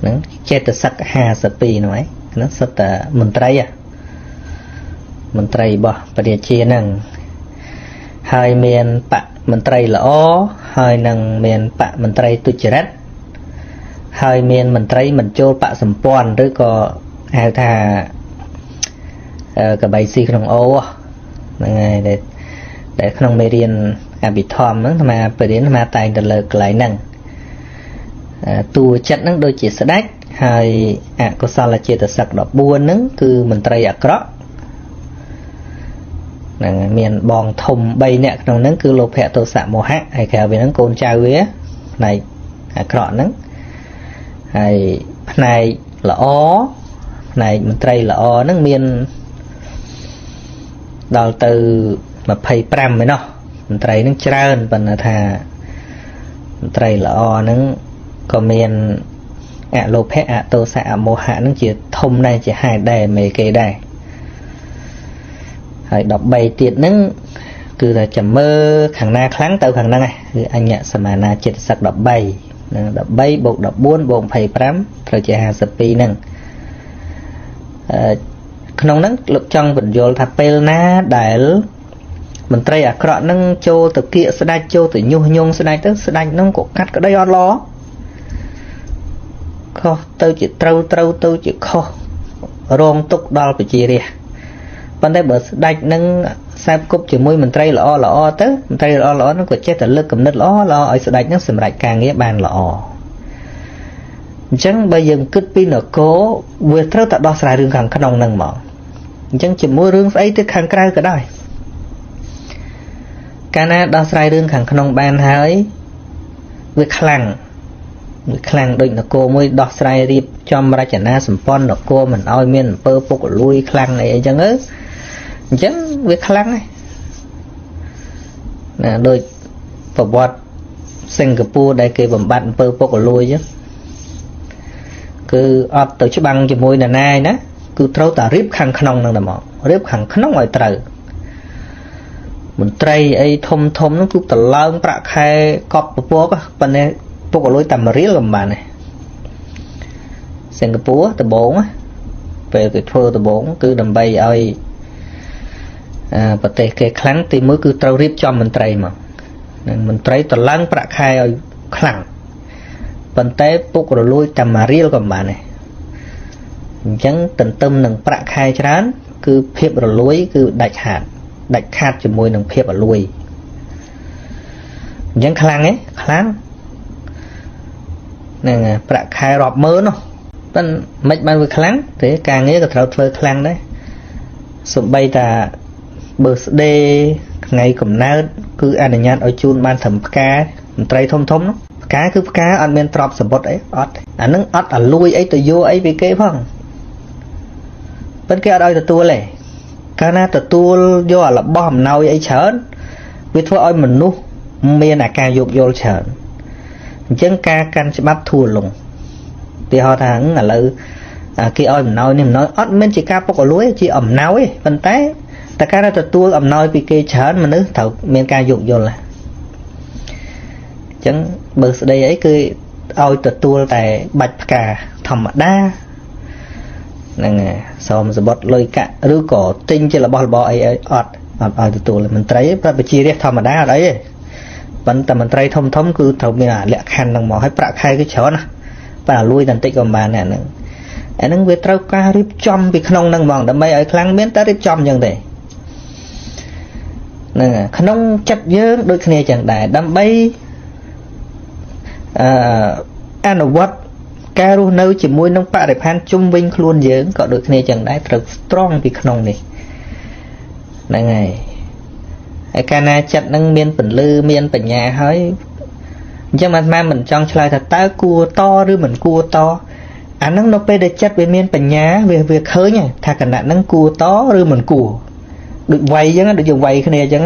ហ្នឹងចេតសិក52នោះឯងហ្នឹងសុទ្ធតែមន្ត្រីមន្ត្រីរបស់ព្រះរាជាហ្នឹងហើយមានបកមន្ត្រីល្អហើយនឹងមានបកមន្ត្រីទុច្ចរិតហើយមានមន្ត្រីមិនចូលបកសម្ព័ន្ធឬក៏ហៅថាកបៃស៊ីក្នុងអូហ្នឹងហើយដែលក្នុងមេរៀនអភិធម្មហ្នឹងអាត្មាបរិញ្ញាអាត្មាតែងតែលើកកន្លែងហ្នឹងតួចិត្តហ្នឹងដូចជាស្ដេចហើយអកុសលចេតសិក14ហ្នឹងគឺមន្ត្រីអាក្រក់ហ្នឹងមានបងធំ3នាក់ក្នុងហ្នឹងគឺលោភៈទោសៈមោហៈហើយក្រៅពីហ្នឹងកូនចៅវាផ្នែកអាក្រក់ហ្នឹងហើយផ្នែកល្អផ្នែកមន្ត្រីល្អហ្នឹងមានដល់ទៅ25ឯណោះមន្ត្រីហ្នឹងច្រើនប៉ុន្តែថាមន្ត្រីល្អហ្នឹងក៏មានអលោភៈអទោសៈអមោហៈហ្នឹងជាធំដែរជាហេតុដែរមេគេដែរហើយ13ទៀតហ្នឹងគឺថាចាំមើលខាងណាខ្លាំងទៅខាងហ្នឹងឯងគឺអញ្ញសមានាចេតសិក13ហ្នឹង13បូក14បូក25ត្រូវជា52ហ្នឹងក្នុងហ្នឹងលោកចង់បញ្យល់ថាពេលណាដែលមន្ត្រីអាក្រក់ហ្នឹងចូលទៅគៀកស្ដេចចូលទៅញុះញង់ស្ដេចទៅស្ដេចហ្នឹងក៏កាត់ក្តីអត់ល្អខុសទៅជាត្រូវត្រូវទៅជាខុសរងទុកដល់ប្រជារាស្ត្រប៉ុន្តែបើស្ដេចនឹងខ្សែគប់ជាមួយមន្ត្រីល្អល្អទៅមន្ត្រីល្អល្អហ្នឹងក៏ចេះតែលើកគំនិតល្អល្អឲ្យស្ដេចហ្នឹងសម្រេចការងារបានល្អអញ្ចឹងបើយើងគិតពីនគរវាត្រូវតែដោះស្រាយរឿងខាងក្នុងហ្នឹងហ្មងអញ្ចឹងជាមួយរឿងស្អីទៅខាងក្រៅក៏ដោយកាលណាដោះស្រាយរឿងខាងក្នុងបានហើយវាខ្លាំងវាខ្លាំងដូចនគរមួយដោះស្រាយរៀបចំរចនាសម្ព័ន្ធនគរមិនឲ្យមានអំពើពុករលួយខ្លាំងអីអញ្ចឹងទៅអញ្ចឹងវាខ្លាំងណាដូចប្រវត្តិសិង្ហបុរីដែលគេបំបត្តិអំពើពុករលួយអញ្ចឹងគឺអត់ទៅច្បាំងជាមួយនរណាឯណាគឺត្រូវតែរៀបខាងក្នុងហ្នឹងតែមករៀបខាងក្នុងឲ្យត្រូវមន្ត្រីអីធំធំហ្នឹងគឺតឡើងប្រាក់ខែកប់ពពកប៉ុន្តែពុករលួយតែមួយរៀលក៏មិនបានដែរសិង្ហបុរីដំបងពេលគេធ្វើដំបងគឺដើម្បីឲ្យប្រទេសគេខ្លាំងទីមួយគឺត្រូវរៀបចំមន្ត្រីមកនឹងមន្ត្រីតឡើងប្រាក់ខែឲ្យខ្លាំងប៉ុន្តែពុករលួយតែមួយរៀលក៏មិនបានដែរអញ្ចឹងទន្ទឹមនឹងប្រាក់ខែច្រើនគឺភាពរលួយគឺដាច់ខាតដាច់ខាតជាមួយនឹងភាពរលួយអញ្ចឹងខ្លាំងទេខ្លាំងហ្នឹងប្រាក់ខែរាប់ម៉ឺននោះប៉ុន្តែមិនបានវាខ្លាំងទេការងារក៏ត្រូវធ្វើខ្លាំងដែរសំបីតា birthday ថ្ងៃកំណើតគឺអនុញ្ញាតឲ្យជូនបានត្រឹមផ្កាមន្ត្រីធំធំនោះផ្កាគឺផ្កាអត់មានទ្រព្យសម្បត្តិអីអត់អានឹងអត់អាលួយអីទៅយកអីពីគេផងប៉ុន្តែគេអត់ឲ្យទទួលទេកាលណាទទួលយកអារបស់អំណោយអីច្រើនវាធ្វើឲ្យមនុស្សមានអាការយោគយល់ច្រើនអញ្ចឹងការកាន់ច្បាប់ធូរលងទីហោថាឥឡូវគេឲ្យអំណោយនេះអំណោយអត់មានជាការពុករលួយជាអំណោយទេប៉ុន្តែតែការទទួលអំណោយពីគេច្រើនមនុស្សត្រូវមានការយោគយល់ណាអញ្ចឹងបើស្ដីអីគឺឲ្យទទួលតែបាច់ផ្កាធម្មតាហ្នឹងសមសម្បត្តិលុយកាក់ឬក៏ទិញជារបស់របរអីអត់អត់ឲ្យទទួលមន្ត្រីប្រាប់ប្រជារាស្ត្រធម្មតាអត់អីទេប៉ុន្តែមន្ត្រីធំធំគឺត្រូវមានលក្ខខណ្ឌហ្នឹងមកឲ្យប្រាក់ខែគឺច្រើនណា បាទលួយតែបន្តិចក៏មិនបានដែរហ្នឹងអាហ្នឹងវាត្រូវការរៀបចំពីក្នុងហ្នឹងហ្មងដើម្បីឲ្យខ្លាំងមានតែរៀបចំអញ្ចឹងទេហ្នឹងក្នុងចិត្តយើងដូចគ្នាចឹងដែរដើម្បីអឺអនុវត្តការរស់នៅជាមួយនឹងបរិស្ថានជុំវិញខ្លួនយើងក៏ដូចគ្នាចឹងដែរត្រូវ strong ពីក្នុងនេះហ្នឹងហើយហើយកាលណាចិត្តនឹងមានពន្លឺមានបញ្ញាហើយអញ្ចឹងអាត្មាមិនចង់ឆ្លើយថាតើគួរតឬមិនគួរតអាហ្នឹងនៅពេលដែលចិត្តវាមានបញ្ញាវាឃើញថាគណៈហ្នឹងគួរតឬមិនគួរដូចវាយអញ្ចឹងដូចយើងវាយគ្នាអញ្ចឹង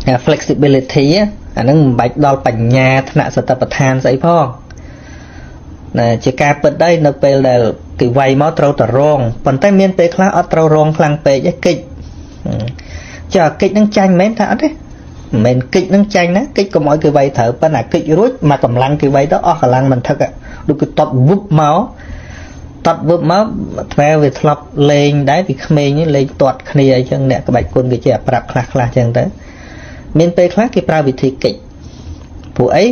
អា flexibility អាហ្នឹងមិនបាច់ដល់បញ្ញាថ្នាក់សតិប្បដ្ឋានស្អីផងណាជាការពិតដែរនៅពេលដែលគេវាយមកត្រូវតែរងប៉ុន្តែមានពេលខ្លះអត់ត្រូវរងខ្លាំងពេកទេកិច្ចចាកិច្ចនឹងចាញ់មែនថាអត់ទេមិនមែនកិច្ចនឹងចាញ់ណាកិច្ចកុំឲ្យគេវាយត្រូវប៉ុន្តែកិច្ចរួចមកកម្លាំងគេវាយទៅអស់កម្លាំងមិនថឹកដូចគេតត់វឹបមកតត់វឹបមកថ្មវាធ្លាប់លេងដែរពីក្មេងលេងទាត់គ្នាអីចឹងអ្នកក្បាច់គុណគេចេះប្រាប់ខ្លះខ្លះចឹងទៅមានពេលខ្លះគេប្រើវិធីកិច្ចព្រោះអី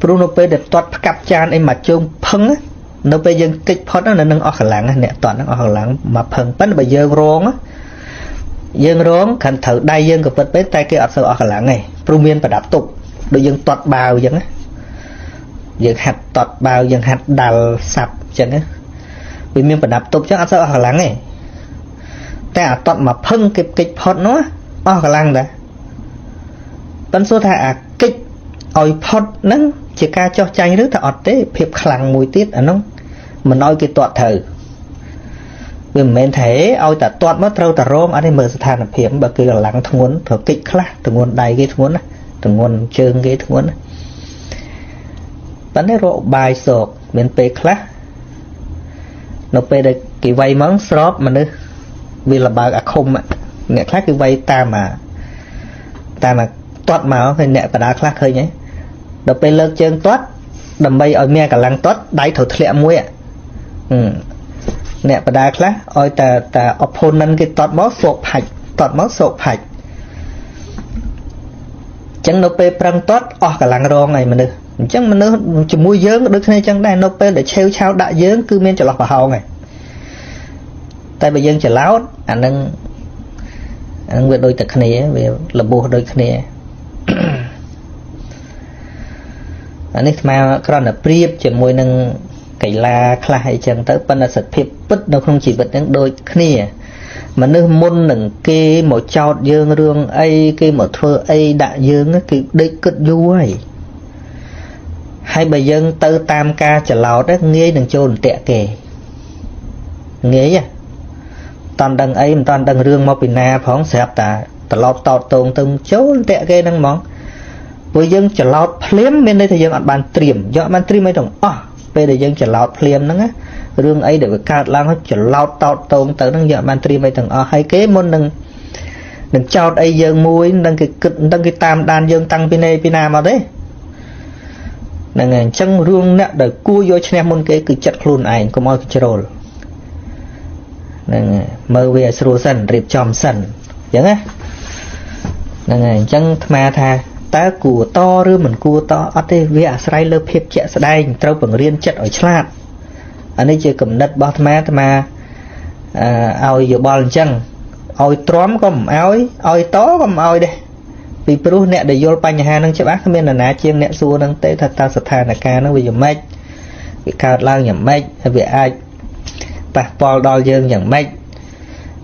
ព្រោះនៅពេលដែលទាត់ផ្កាប់ចានអីមកជើងផឹងនៅពេលយើងកិច្ចផុតនៅនឹងអស់កម្លាំងអ្នកទាត់នឹងអស់កម្លាំងមកផឹងប៉ុន្តែបើយើងរងគ្រាន់ត្រូវដៃយើងក៏ពិតពេកតែគេអត់សូវអស់កម្លាំងទេព្រោះមានប្រដាប់ទប់ដូចយើងទាត់បាវអញ្ចឹងណាយើងហាត់ទាត់បាវយើងហាត់ដាល់សាប់អញ្ចឹងណាវាមានប្រដាប់ទប់អញ្ចឹងអត់សូវអស់កម្លាំងទេតែអាទាត់មកផឹងគេកិច្ចផុតនោះអស់កម្លាំងដែរប៉ុន្តែសួរថាអាកិច្ចឲ្យផុតហ្នឹងជាការចោះចាញ់ឬថាអត់ទេភាពខ្លាំងមួយទៀតអានោះមិនឲ្យគេទាត់ត្រូវវាមិនមែនថាឲ្យតែទាត់មកត្រូវតែរងអត់ទេមើលស្ថានភាពបើគេកម្លាំងធ្ងន់ត្រូវកិច្ចខ្លះធ្ងន់ដៃគេធ្ងន់ណាធ្ងន់ជើងគេធ្ងន់ណាប៉ុន្តែរកបាយសោកមានពេលខ្លះនៅពេលដែលគេវាយមកស្របមនុស្សវាលបើកអាខុំអ្នកខ្លះគេវាយតាមអាទាត់មកឃើញអ្នកបដាខ្លះឃើញហ៎ដល់ពេលលើកជើងទាត់ដើម្បីឲ្យមានកម្លាំងទាត់ដៃត្រូវធ្លាក់មួយអ្នកបដាខ្លះឲ្យតែ opponent គេទាត់មកសោកផាច់ទាត់មកសោកផាច់អញ្ចឹងនៅពេលប្រឹងទាត់អស់កម្លាំងរងហើយមនុស្សអញ្ចឹងមនុស្សជាមួយយើងដូចគ្នាអញ្ចឹងដែរនៅពេលដែលឆេវឆាវដាក់យើងគឺមានចន្លោះប្រហោងហើយតែបើយើងច្រឡោតអានឹងវាដូចតែគ្នាវារបួសដូចគ្នាអានេះស្មើគ្រាន់តែប្រៀបជាមួយនឹងកីឡាខ្លះអីចឹងទៅប៉ុន្តែសភាពពិតនៅក្នុងជីវិតហ្នឹងដូចគ្នាមនុស្សមុននឹងគេមកចោតយើងរឿងអីគេមកធ្វើអីដាក់យើងគេដេកគិតយូរហើយហើយបើយើងទៅតាមការច្រឡោតងាយនឹងចូលអន្ទាក់គេងាយតន់ដឹងអីមិនតន់ដឹងរឿងមកពីណាផងស្រាប់តែត្រឡប់តោតតងទៅចូលអន្ទាក់គេហ្នឹងហ្មងព្រោះយើងច្រឡោតភ្លាមមានន័យថាយើងអត់បានត្រៀមយើងអត់បានត្រៀមអីទាំងអស់ពេលដែលយើងច្រឡោតភ្លាមហ្នឹងណារឿងអីដែលវាកើតឡើងច្រឡោតតោតតងទៅហ្នឹងយើងអត់បានត្រៀមអីទាំងអស់ហើយគេមុននឹងចោតអីយើងមួយនឹងគេគិតនឹងគេតាមដានយើងតាំងពីនេះពីណាមកទេហ្នឹងហើយអញ្ចឹងរឿងអ្នកដែលគួរយកឈ្នះមុនគេគឺចិត្តខ្លួនឯងកុំឲ្យគេជ្រុលហ្នឹងហើយមើលវាឲ្យស្រួលសិនរៀបចំសិនអញ្ចឹងណាហ្នឹងហើយអញ្ចឹងអាត្មាថាតើគួរតឬមិនគួរតអត់ទេវាអាស្រ័យលើភាពជាក់ស្ដែងត្រូវបង្រៀនចិត្តឲ្យឆ្លាតអានេះជាគំនិតរបស់អាត្មាអាត្មាឲ្យយោបល់អញ្ចឹងឲ្យទ្រាំក៏មិនឲ្យឲ្យតក៏មិនឲ្យដែរពីព្រោះអ្នកដែលយល់បញ្ហានឹងច្បាស់គ្មាននរណាជាងអ្នកសួរនឹងទេថាតើស្ថានភាពនឹងវាយ៉ាងម៉េចវាកើតឡើងយ៉ាងម៉េចហើយវាអាចប៉ះពាល់ដល់យើងយ៉ាងម៉េច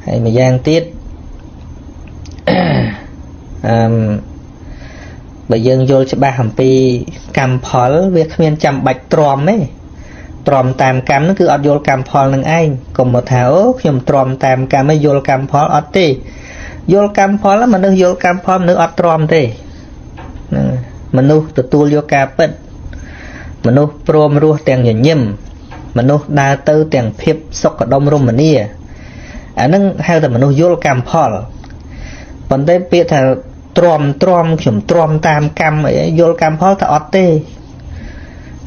ហើយម្យ៉ាងទៀតអឺបើយើងយល់ច្បាស់អំពីកម្មផលវាគ្មានចាំបាច់ទ្រាំទេទ្រាំតាមកម្មហ្នឹងគឺអត់យល់កម្មផលនឹងឯងកុំមកថាអូខ្ញុំទ្រាំតាមកម្មឯងយល់កម្មផលអត់ទេយល់កម្មផលមនុស្សយល់កម្មផលមនុស្សអត់ទ្រាំទេហ្នឹងមនុស្សទទួលយកការពិតមនុស្សព្រមរស់ទាំងញញឹមមនុស្សដើរទៅទាំងភាពសុខដុមរមនាអាហ្នឹងហៅថាមនុស្សយល់កម្មផលប៉ុន្តែពាក្យថាទ្រាំខ្ញុំទ្រាំតាមកម្មអីយល់កម្មផលតែអត់ទេ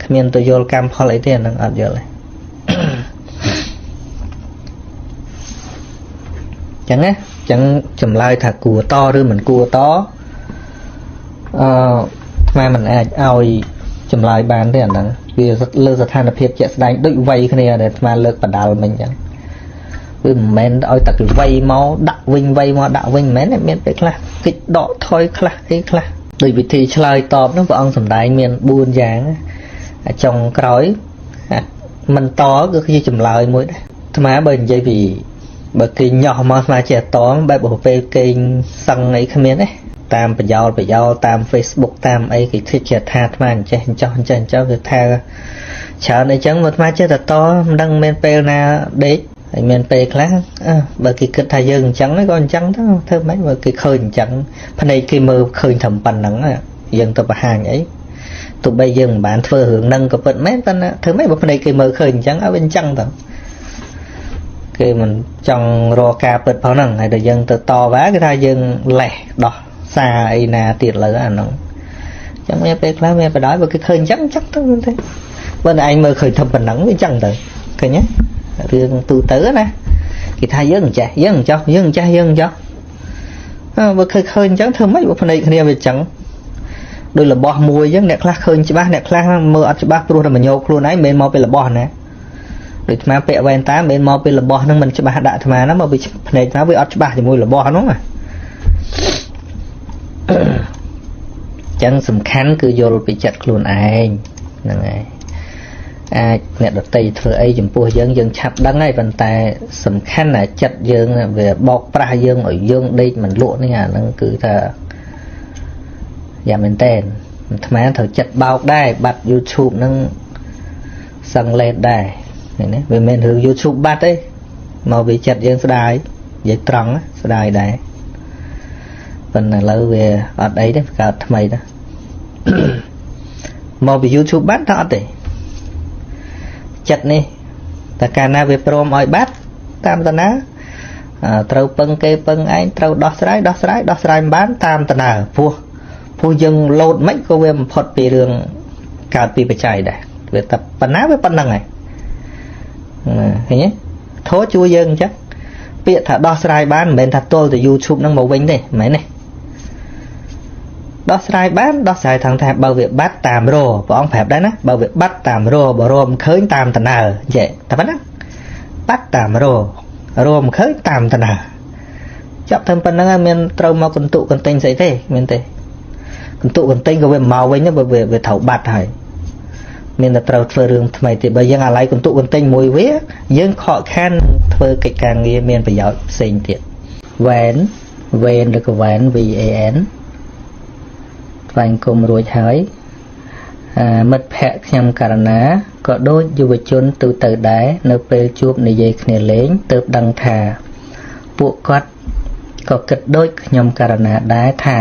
គ្មានទៅយល់កម្មផលអីទេអាហ្នឹងអត់យល់ទេចឹងណាចឹងចម្លើយថាគួរតឬមិនគួរតអឺអាត្មាមិនអាចឲ្យ ចម្លើយបានទេអាហ្នឹងវាលើស្ថានភាពជាក់ស្ដែងដូចវ័យគ្នាដែលអាត្មាលើកបដាល់មិញអញ្ចឹងវាមិនមែនឲ្យតែគេវ័យមកដាក់វិញវ័យមកដាក់វិញមិនមែនទេមានពេលខ្លះកិច្ចដកថយខ្លះអីខ្លះដោយវិធីឆ្លើយតបហ្នឹងព្រះអង្គសម្ដែងមាន4យ៉ាងចុងក្រោយមិនតគឺជាចម្លើយមួយដែរអាត្មាបើនិយាយពីបើគេញាស់មកអាត្មាចេះតបែបពេលគេសឹងអីគ្មានទេតាមប្រយោលតាម Facebook តាមអីគេធ្វើជាថាអាត្មាអញ្ចេះអញ្ចោះអញ្ចេះអញ្ចោះវាថាច្រើនអីចឹងមកអាត្មាចេះតែតមិនដឹងមានពេលណាដេកហើយមានពេលខ្លះបើគេគិតថាយើងអញ្ចឹងក៏អញ្ចឹងទៅធ្វើម៉េចបើគេឃើញអញ្ចឹងភ្នែកគេមើលឃើញត្រឹមប៉ុណ្្នឹងយើងទៅបង្ហាញអីទោះបីយើងមិនបានធ្វើរឿងហ្នឹងក៏ពិតមែនប៉ុន្តែធ្វើម៉េចបើភ្នែកគេមើលឃើញអញ្ចឹងឲ្យវាអញ្ចឹងទៅគេមិនចង់រកការពិតផងហ្នឹងហើយដល់យើងទៅតវ៉ាគេថាយើងលេះដោះសារអីណាទៀតលើអាហ្នឹងអញ្ចឹងមានពេលខ្លះមានបដ ாய் បើគេឃើញអញ្ចឹងអញ្ចឹងទៅទេបើឯងមើលឃើញធំប៉ុណ្ណឹងវាអញ្ចឹងទៅឃើញទេរឿងទូទៅណាគេថាយើងចេះយើងចោះយើងចេះយើងចោះបើឃើញអញ្ចឹងធ្វើម៉េចបើភ្នែកគ្នាវាអញ្ចឹងដោយរបស់មួយអញ្ចឹងអ្នកខ្លះឃើញច្បាស់អ្នកខ្លះមើលអត់ច្បាស់ព្រោះតែមញោខ្លួនឯងមិនមែនមកពីរបស់ណាដូចអាត្មាពាក់វ៉ែនតាមិនមែនមកពីរបស់ហ្នឹងមិនច្បាស់ដាក់អាត្មាហ្នឹងមកពីភ្នែកថាវាអត់ច្បាស់ជាមួយរបស់ហ្នឹងណាចឹងសំខាន់គឺយល់ពីចិត្តខ្លួនឯងហ្នឹងហើយអាចអ្នកដតីធ្វើអីចំពោះយើងយើងឆាប់ដឹងហើយប៉ុន្តែសំខាន់ណាចិត្តយើងវាបោកប្រាស់យើងឲ្យយើងដេកមិនលក់នេះអាហ្នឹងគឺថាយ៉ាងមែនតើអាត្មាត្រូវចិត្តបោកដែរបាត់ YouTube ហ្នឹងសឹងលេតដែរឃើញទេវាមិនរឿង YouTube បាត់ទេមកវាចិត្តយើងស្ដាយនិយាយត្រង់ស្ដាយដែរប៉ុន្តែឥឡូវវាអត់អីទេបង្កើតថ្មីទៅមកពី YouTube បាត់ថាអត់ទេចិត្តនេះតែកាលណាវាព្រមឲ្យបាត់តាមតាណាត្រូវពឹងគេពឹងឯងត្រូវដោះស្រាយដោះស្រាយដោះស្រាយមិនបានតាមតាណាព្រោះយើងលោតមិនក៏វាបំផុតពីរឿងកើតពីបច្ច័យដែរវាតែប៉ុណ្ណាវាប៉ុណ្្នឹងហើយឃើញទេធោះជួយយើងអញ្ចឹងពាក្យថាដោះស្រាយបានមិនមែនថាទល់ទៅ YouTube ហ្នឹងមកវិញទេមិនមែនទេដោះស្រាយបានដោះស្រាយថងថាបើវាបាត់តាមរព្រះអង្គប្រាប់ដែរណាបើវាបាត់តាមរបើរមិនឃើញតាមតណើចេះតែប៉ុណ្ណាបាត់តាមររមិនឃើញតាមតណើចាប់ធ្វើប៉ុណ្្នឹងហើយមានត្រូវមកកន្ទុកន្ទិញស្អីទេមានទេកន្ទុកន្ទិញក៏វាមកវិញទៅវាត្រូវបាត់ហើយមានតែត្រូវធ្វើរឿងថ្មីទេបើយើងអាឡ័យកន្ទុកន្ទិញមួយវាយើងខកខានធ្វើកិច្ចការងារមានប្រយោជន៍ផ្សេងទៀតវ៉ែនវ៉េនឬក៏វ៉ែន V A N ថ្វាយគុំរួចហើយមិត្តភ័ក្តិខ្ញុំករណាក៏ដូចយុវជនទូទៅដែរនៅពេលជួបនិយាយគ្នាលេងទើបដឹងថាពួកគាត់ក៏គិតដូចខ្ញុំករណាដែរថា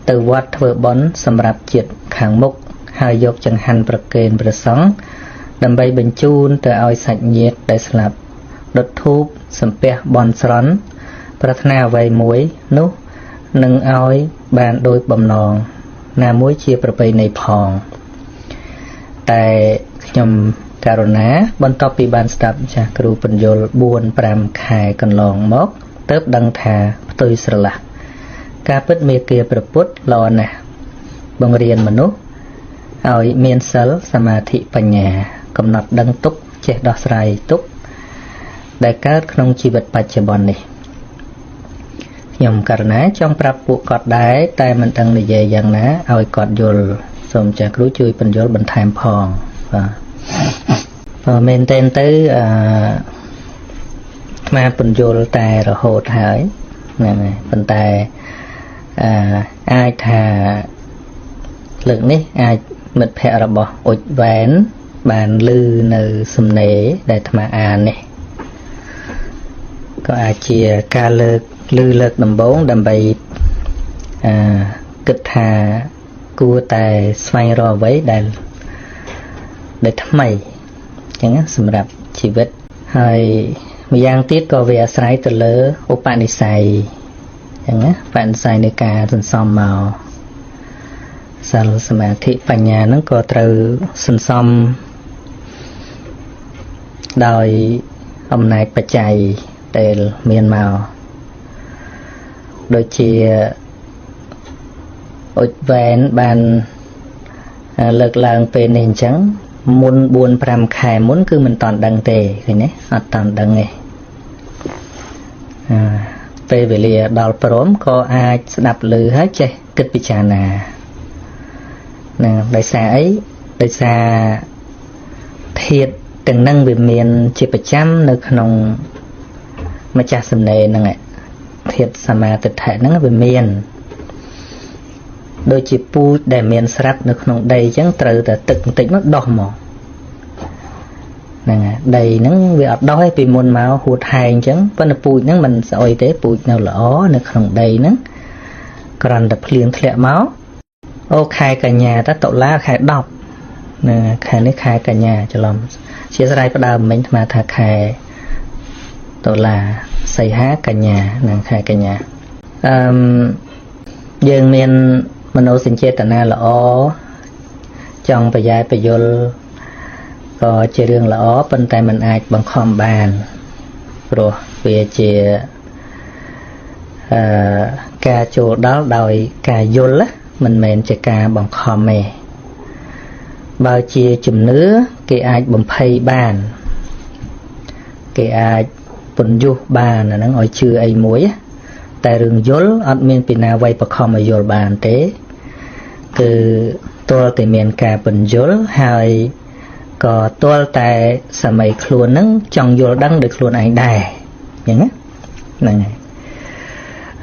ទៅវត្តធ្វើបុណ្យសម្រាប់ជាតិខាងមុខហើយយកចង្ហាន់ប្រគេនព្រះសង្ឃដើម្បីបញ្ជូនទៅឲ្យសាច់ញាតិដែលស្លាប់ដុតធូបសំពះបន់ស្រន់ប្រាថ្នាអ្វីមួយនោះនឹងឲ្យបានដោយបំណងណាមួយជាប្រពៃណីផងតែខ្ញុំករណាបន្ទាប់ពីបានស្ដាប់ចាស់គ្រូពន្យល់4 5ខែកន្លងមកទើបដឹងថាផ្ទុយស្រឡះការពិតមេគាព្រះពុទ្ធល្អណាស់បង្រៀនមនុស្សឲ្យមានសិលសមាធិបញ្ញាកំណត់ដឹងទុក្ខចេះដោះស្រាយទុក្ខដែលកើតក្នុងជីវិតបច្ចុប្បន្ននេះខ្ញុំករណាចង់ប្រាប់ពួកគាត់ដែរតែមិនដឹងនិយាយយ៉ាងណាឲ្យគាត់យល់សូមចាស់គ្រូជួយពន្យល់បន្ថែមផងបាទបើមែនទែនទៅអាត្មាពន្យល់តែរហូតហើយហ្នឹងហើយប៉ុន្តែអាចថាលើកនេះអាចមិត្តភ័ក្តិរបស់អ៊ុចវ៉ែនបានឮនៅសំណេរដែលអាត្មាអាននេះក៏អាចជាការលើកលើកដំបូងដើម្បីគិតថាគួរតែស្វែងរកអ្វីដែលថ្មីអញ្ចឹងសម្រាប់ជីវិតហើយម្យ៉ាងទៀតក៏វាអាស្រ័យទៅលើឧបនិស្ស័យអញ្ចឹងណាឧបនិស្ស័យនៃការសន្សំមកសិលសមាធិបញ្ញាហ្នឹងក៏ត្រូវសន្សំដោយអំណាចបច្ច័យដែលមានមកដូចជាអ៊ុចវ៉ែនបាន លើកឡើងពេលនេះអញ្ចឹងមុន4 5ខែមុនគឺមិនតាន់ដឹងទេឃើញទេអត់តាន់ដឹងទេពេលវេលាដល់ព្រមក៏អាចស្ដាប់ឮហើយចេះគិតពិចារណាហ្នឹងដោយសារអីដោយសារធាតុទាំងហ្នឹងវាមានជាប្រចាំនៅក្នុងម្ចាស់សំណេរហ្នឹងធាតុសមាទិដ្ឋិហ្នឹងវាមានដូចជាពូជដែលមានស្រាប់នៅក្នុងដីអញ្ចឹងត្រូវតែទឹកបន្តិចមកដោះមកហ្នឹងហើយដីហ្នឹងវាអត់ដោះទេពីមុនមកហួតហែងអញ្ចឹងប៉ុន្តែពូជហ្នឹងមិនស្អុយទេពូជនៅល្អនៅក្នុងដីហ្នឹងគ្រាន់តែភ្លៀងធ្លាក់មកអូខែកញ្ញាតតុលាខែ10ហ្នឹងខែនេះខែកញ្ញាច្រឡំជាស្រ័យផ្ដើមមិញអាត្មាថាខែតុលាសីហាកញ្ញានិងខែកញ្ញាអឺយើងមានមโนសញ្ចេតនាល្អចង់ប្រយែប្រយលក៏ជារឿងល្អប៉ុន្តែมันអាចបង្ខំបានព្រោះវាជាការចូលដល់ដោយការយល់មិនមែនជាការបង្ខំទេបើជាជំនឿគេអាចបំភ័យបានគេអាចពន្យុះបានអាហ្នឹងឲ្យជឿអីមួយតែរឿងយល់អត់មានពីណាវៃបខំឲ្យយល់បានទេគឺទាល់តែមានការពន្យល់ហើយក៏ទាល់តែសម័យខ្លួនហ្នឹងចង់យល់ដឹងដោយខ្លួនឯងដែរអញ្ចឹងណាហ្នឹងហើយ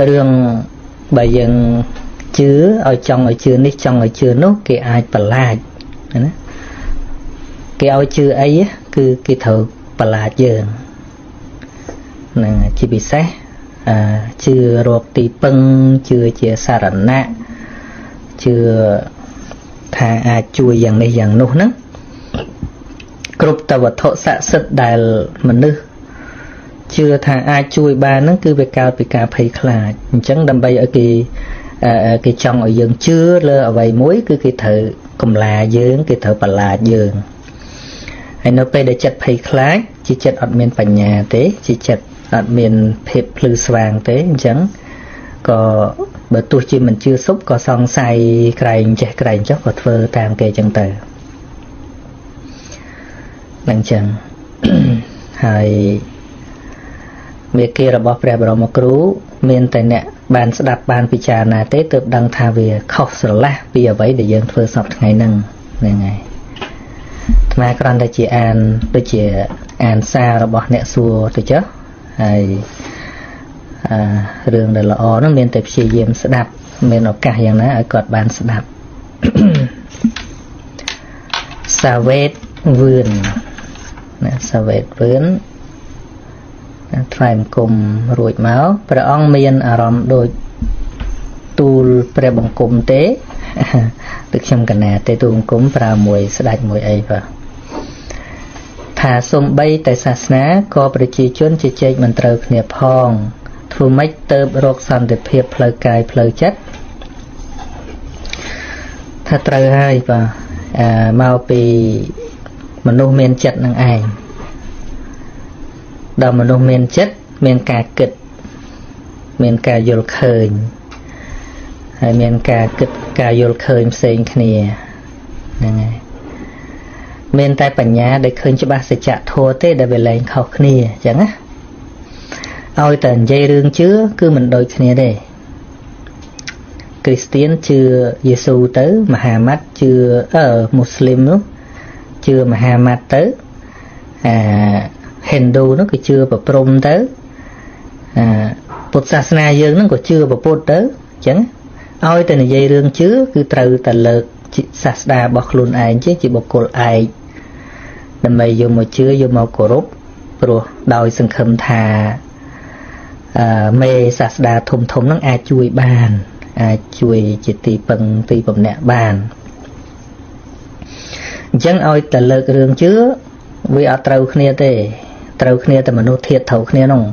រឿងបើយើងជឿឲ្យចង់ឲ្យជឿនេះចង់ឲ្យជឿនោះគេអាចប្រឡាចណាគេឲ្យជឿអីគឺគេត្រូវប្រឡាចយើងហ្នឹងជាពិសេសជឿរកទីពឹងជឿជាសារណៈជឿថាអាចជួយយ៉ាងនេះយ៉ាងនោះហ្នឹងគ្រប់តវត្ថុស័ក្តិសិទ្ធិដែលមនុស្សជឿថាអាចជួយបានហ្នឹងគឺវាកើតពីការភ័យខ្លាចអញ្ចឹងដើម្បីឲ្យគេចង់ឲ្យយើងជឿលើអ្វីមួយគឺគេត្រូវកំឡាយើងគេត្រូវប្រឡាចយើងហើយនៅពេលដែលចិត្តភ័យខ្លាចជាចិត្តអត់មានបញ្ញាទេជាចិត្តអត់មានភាពភ្លឺស្វាងទេអញ្ចឹងក៏បើទោះជាមិនជឿសុបក៏សង្ស័យក្រែងចេះក្រែងចុះក៏ធ្វើតាមគេអញ្ចឹងទៅនឹងអញ្ចឹងហើយមេគារបស់ព្រះបរមគ្រូមានតែអ្នកបានស្ដាប់បានពិចារណាទេទើបដឹងថាវាខុសស្រឡះពីអ្វីដែលយើងធ្វើសពថ្ងៃហ្នឹងហ្នឹងហើយអាត្មាគ្រាន់តែជាអានដូចជាអានសាររបស់អ្នកសួរទៅចុះហើយរឿងដែលល្អហ្នឹងមានតែព្យាយាមស្ដាប់មានឱកាសយ៉ាងណាឲ្យគាត់បានស្ដាប់សាវេតវឿនណាសាវេតវឿនថ្វាយបង្គំរួចមកព្រះអង្គមានអារម្មណ៍ដូចទូលព្រះបង្គំទេដូចខ្ញុំកណាទេទូលបង្គំប្រើមួយស្ដេចមួយអីបាទថាសំបីតែសាសនាក៏ប្រជាជនជជែកមិនត្រូវគ្នាផងធ្វើម៉េចទៅរកសន្តិភាពផ្លូវកាយផ្លូវចិត្តថាត្រូវហើយបាទមកពីមនុស្សមានចិត្តនឹងឯងដល់មនុស្សមានចិត្តមានការគិតមានការយល់ឃើញហើយមានការគិតការយល់ឃើញផ្សេងគ្នាហ្នឹងហើយមានតែបញ្ញាដែលឃើញច្បាស់សច្ចធម៌ទេដែលវាលែងខុសគ្នាអញ្ចឹងណាឲ្យតែនិយាយរឿងជឿគឺមិនដូចគ្នាទេគ្រីស្ទៀនជឿយេស៊ូទៅមហាម៉ាត់ជឿមូស្លីមនោះជឿមហាម៉ាត់ទៅអាហិណ្ឌូនោះក៏ជឿប្រព្រំទៅពុទ្ធសាសនាយើងហ្នឹងក៏ជឿព្រះពុទ្ធទៅអញ្ចឹងឲ្យតែនិយាយរឿងជឿគឺត្រូវតែលើកសាស្តារបស់ខ្លួនឯងជាបុគ្គលឯកដើម្បីយកមកជឿយកមកគោរពព្រោះដោយសង្ឃឹមថាមេសាស្តាធំធំហ្នឹងអាចជួយបានអាចជួយជាទីពឹងទីបំណាក់បានអញ្ចឹងឲ្យតែលើករឿងជឿវាអត់ត្រូវគ្នាទេត្រូវគ្នាតែមនុស្សធាតុត្រូវគ្នានោះ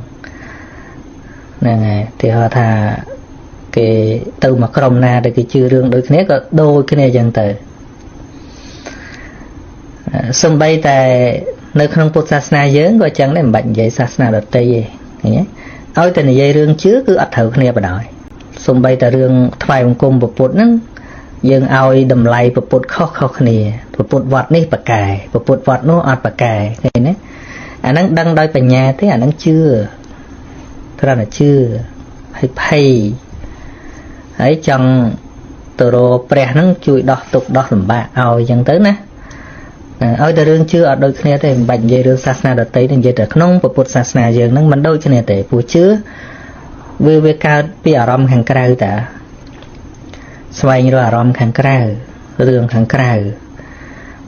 ហ្នឹងហើយទីហៅថាគេទៅមកក្រុមណាដែលគេជឿរឿងដូចគ្នាក៏ដូចគ្នាអញ្ចឹងទៅសំបីតែនៅក្នុងពុទ្ធសាសនាយើងក៏អញ្ចឹងដែរមិនបាច់និយាយសាសនាដទៃទេឃើញទេឲ្យតែនិយាយរឿងជឿគឺអត់ត្រូវគ្នាបណ្ដោយសំបីតែរឿងថ្វាយបង្គំព្រះពុទ្ធហ្នឹង យើងឲ្យតម្លៃពុទ្ធខុសខុសគ្នាពុទ្ធវត្តនេះប្រកែពុទ្ធវត្តនោះអត់ប្រកែឃើញទេអាហ្នឹងដឹងដោយបញ្ញាទេអាហ្នឹងជឿគ្រាន់តែជឿហើយភ័យហើយចង់ទៅរកព្រះហ្នឹងជួយដោះទុកដោះលំបាកឲ្យអញ្ចឹងទៅណាឲ្យតែរឿងជឿអត់ដូចគ្នាទេមិនបាច់និយាយរឿងសាសនាដទៃទេនិយាយតែក្នុងពុទ្ធសាសនាយើងហ្នឹងមិនដូចគ្នាទេព្រោះជឿវាកើតពីអារម្មណ៍ខាងក្រៅតាស្វែងរកអារម្មណ៍ខាងក្រៅរឿងខាងក្រៅ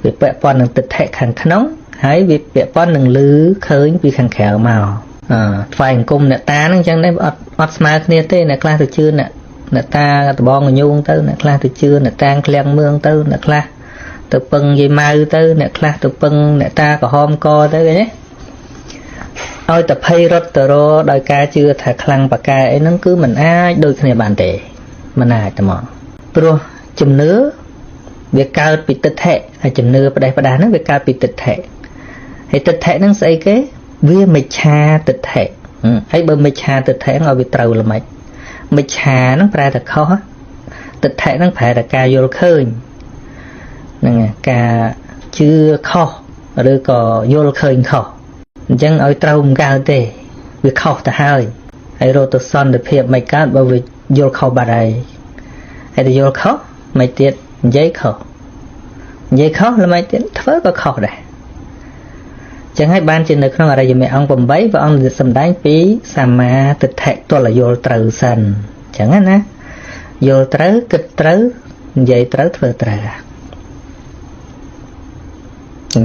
វាពាក់ព័ន្ធនឹងទិដ្ឋិខាងក្នុងហើយវាពាក់ព័ន្ធនឹងលឺឃើញពីខាងក្រៅមកថ្វាយអង្គមអ្នកតាហ្នឹងអញ្ចឹងដែរអត់ស្មើគ្នាទេអ្នកខ្លះទៅជឿអ្នកតាដបងញូងទៅអ្នកខ្លះទៅជឿអ្នកតាឃ្លាំងមឿងទៅអ្នកខ្លះទៅពឹងយាយម៉ៅទៅអ្នកខ្លះទៅពឹងអ្នកតាក្រហមកទៅឃើញទេឲ្យតែភ័យរត់ទៅរដោយការជឿថាខ្លាំងប៉ាកែអីហ្នឹងគឺมันអាចដូចគ្នាបានទេมันអាចតែមកព្រោះជំនឿវាកើតពីទិដ្ឋិហើយជំនឿផ្ដេសផ្ដាស់ហ្នឹងវាកើតពីទិដ្ឋិហើយទិដ្ឋិហ្នឹងស្អីគេវាមិច្ឆាទិដ្ឋិហើយបើមិច្ឆាទិដ្ឋិហ្នឹងឲ្យវាត្រូវល្មិចមិច្ឆាហ្នឹងប្រែតែខុសទិដ្ឋិហ្នឹងប្រែតែការយល់ឃើញហ្នឹងការជឿខុសឬក៏យល់ឃើញខុសអញ្ចឹងឲ្យត្រូវមិនកើតទេវាខុសទៅហើយហើយរត់ទៅសន្តិភាពមិនកើតបើវាយល់ខុសបាត់ហើយហើយទៅយល់ខុសមិនទៀតនិយាយខុសនិយាយខុសល្មិចទៀតធ្វើក៏ខុសដែរចឹងហើយបានជានៅក្នុងអរិយមគ្គអង្គ8ព្រះអង្គសម្ដែងពីសម្មាទិដ្ឋិទល់យល់ត្រូវសិនចឹងណាយល់ត្រូវគិតត្រូវនិយាយត្រូវធ្វើត្រូវ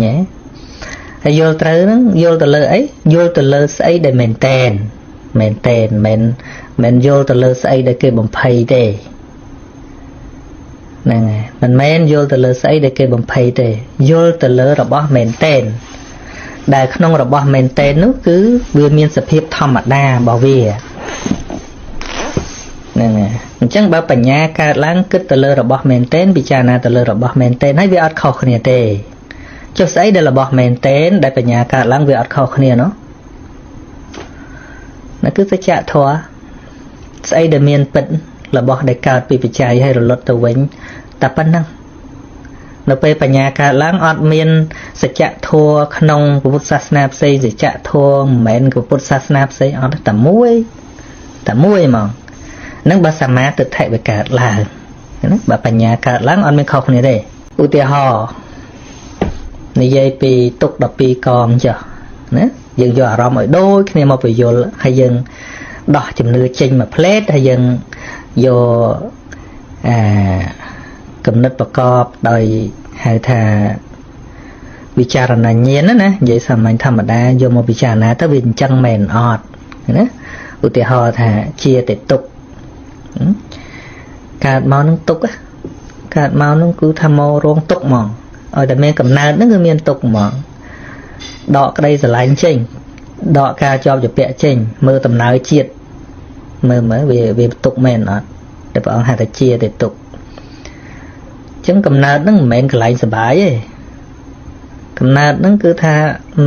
ញ៉េហើយយល់ត្រូវហ្នឹងយល់ទៅលើអីយល់ទៅលើស្អីដែលមែនតែនមែនតែនមិនយល់ទៅលើស្អីដែលគេបំភ័យទេហ្នឹងហើយមិនមែនយល់ទៅលើស្អីដែលគេបំភ័យទេយល់ទៅលើរបស់មែនតែនដែលក្នុងរបស់មែនតែននោះគឺវាមានសភាពធម្មតារបស់វាហ្នឹងហើយអញ្ចឹងបើបញ្ញាកើតឡើងគិតទៅលើរបស់មែនតែនពិចារណាទៅលើរបស់មែនតែនហើយវាអត់ខុសគ្នាទេចុះស្អីដែលរបស់មែនតែនដែលបញ្ញាកើតឡើងវាអត់ខុសគ្នានោះนั่นគឺសច្ចធម៌ស្អីដែលមានពិតរបស់ដែលកើតពីបច្ច័យហើយរលត់ទៅវិញតែប៉ុណ្ណឹងនៅពេលបញ្ញាកើតឡើងអត់មានសច្ចធម៌ក្នុងពុទ្ធសាសនាផ្សេងសច្ចធម៌មិនមែនពុទ្ធសាសនាផ្សេងអត់តែមួយហ្មងហ្នឹងបើសមាទិដ្ឋិវាកើតឡើងណាបើបញ្ញាកើតឡើងអត់មានខុសគ្នាទេឧទាហរណ៍និយាយពីទុក12កងចុះណាយើងយកអារម្មណ៍ឲ្យដូចគ្នាមកពយល់ហើយយើងដោះជំនឿចេញមួយផ្លេតហើយយើងយកអាគំនិតប្រកបដោយហៅថាវិចារណញ្ញាណណានិយាយសាមញ្ញធម្មតាយកមកពិចារណាទៅវាអញ្ចឹងមែនអត់ណាឧទាហរណ៍ថាជាតិទុកកើតមកនឹងទុកកើតមកនឹងគឺថាមករងទុកហ្មងឲ្យតែមានកំណើតហ្នឹងគឺមានទុកហ្មងដកក្តីស្រឡាញ់ចេញដកការជាប់ជាពាក់ចេញមើលដំណើរជាតិមើលវាទុកមែនអត់តែព្រះអង្គហៅថាជាតិទុកចឹងកំណើតហ្នឹងមិនមែនកន្លែងសបាយទេកំណើតហ្នឹងគឺថា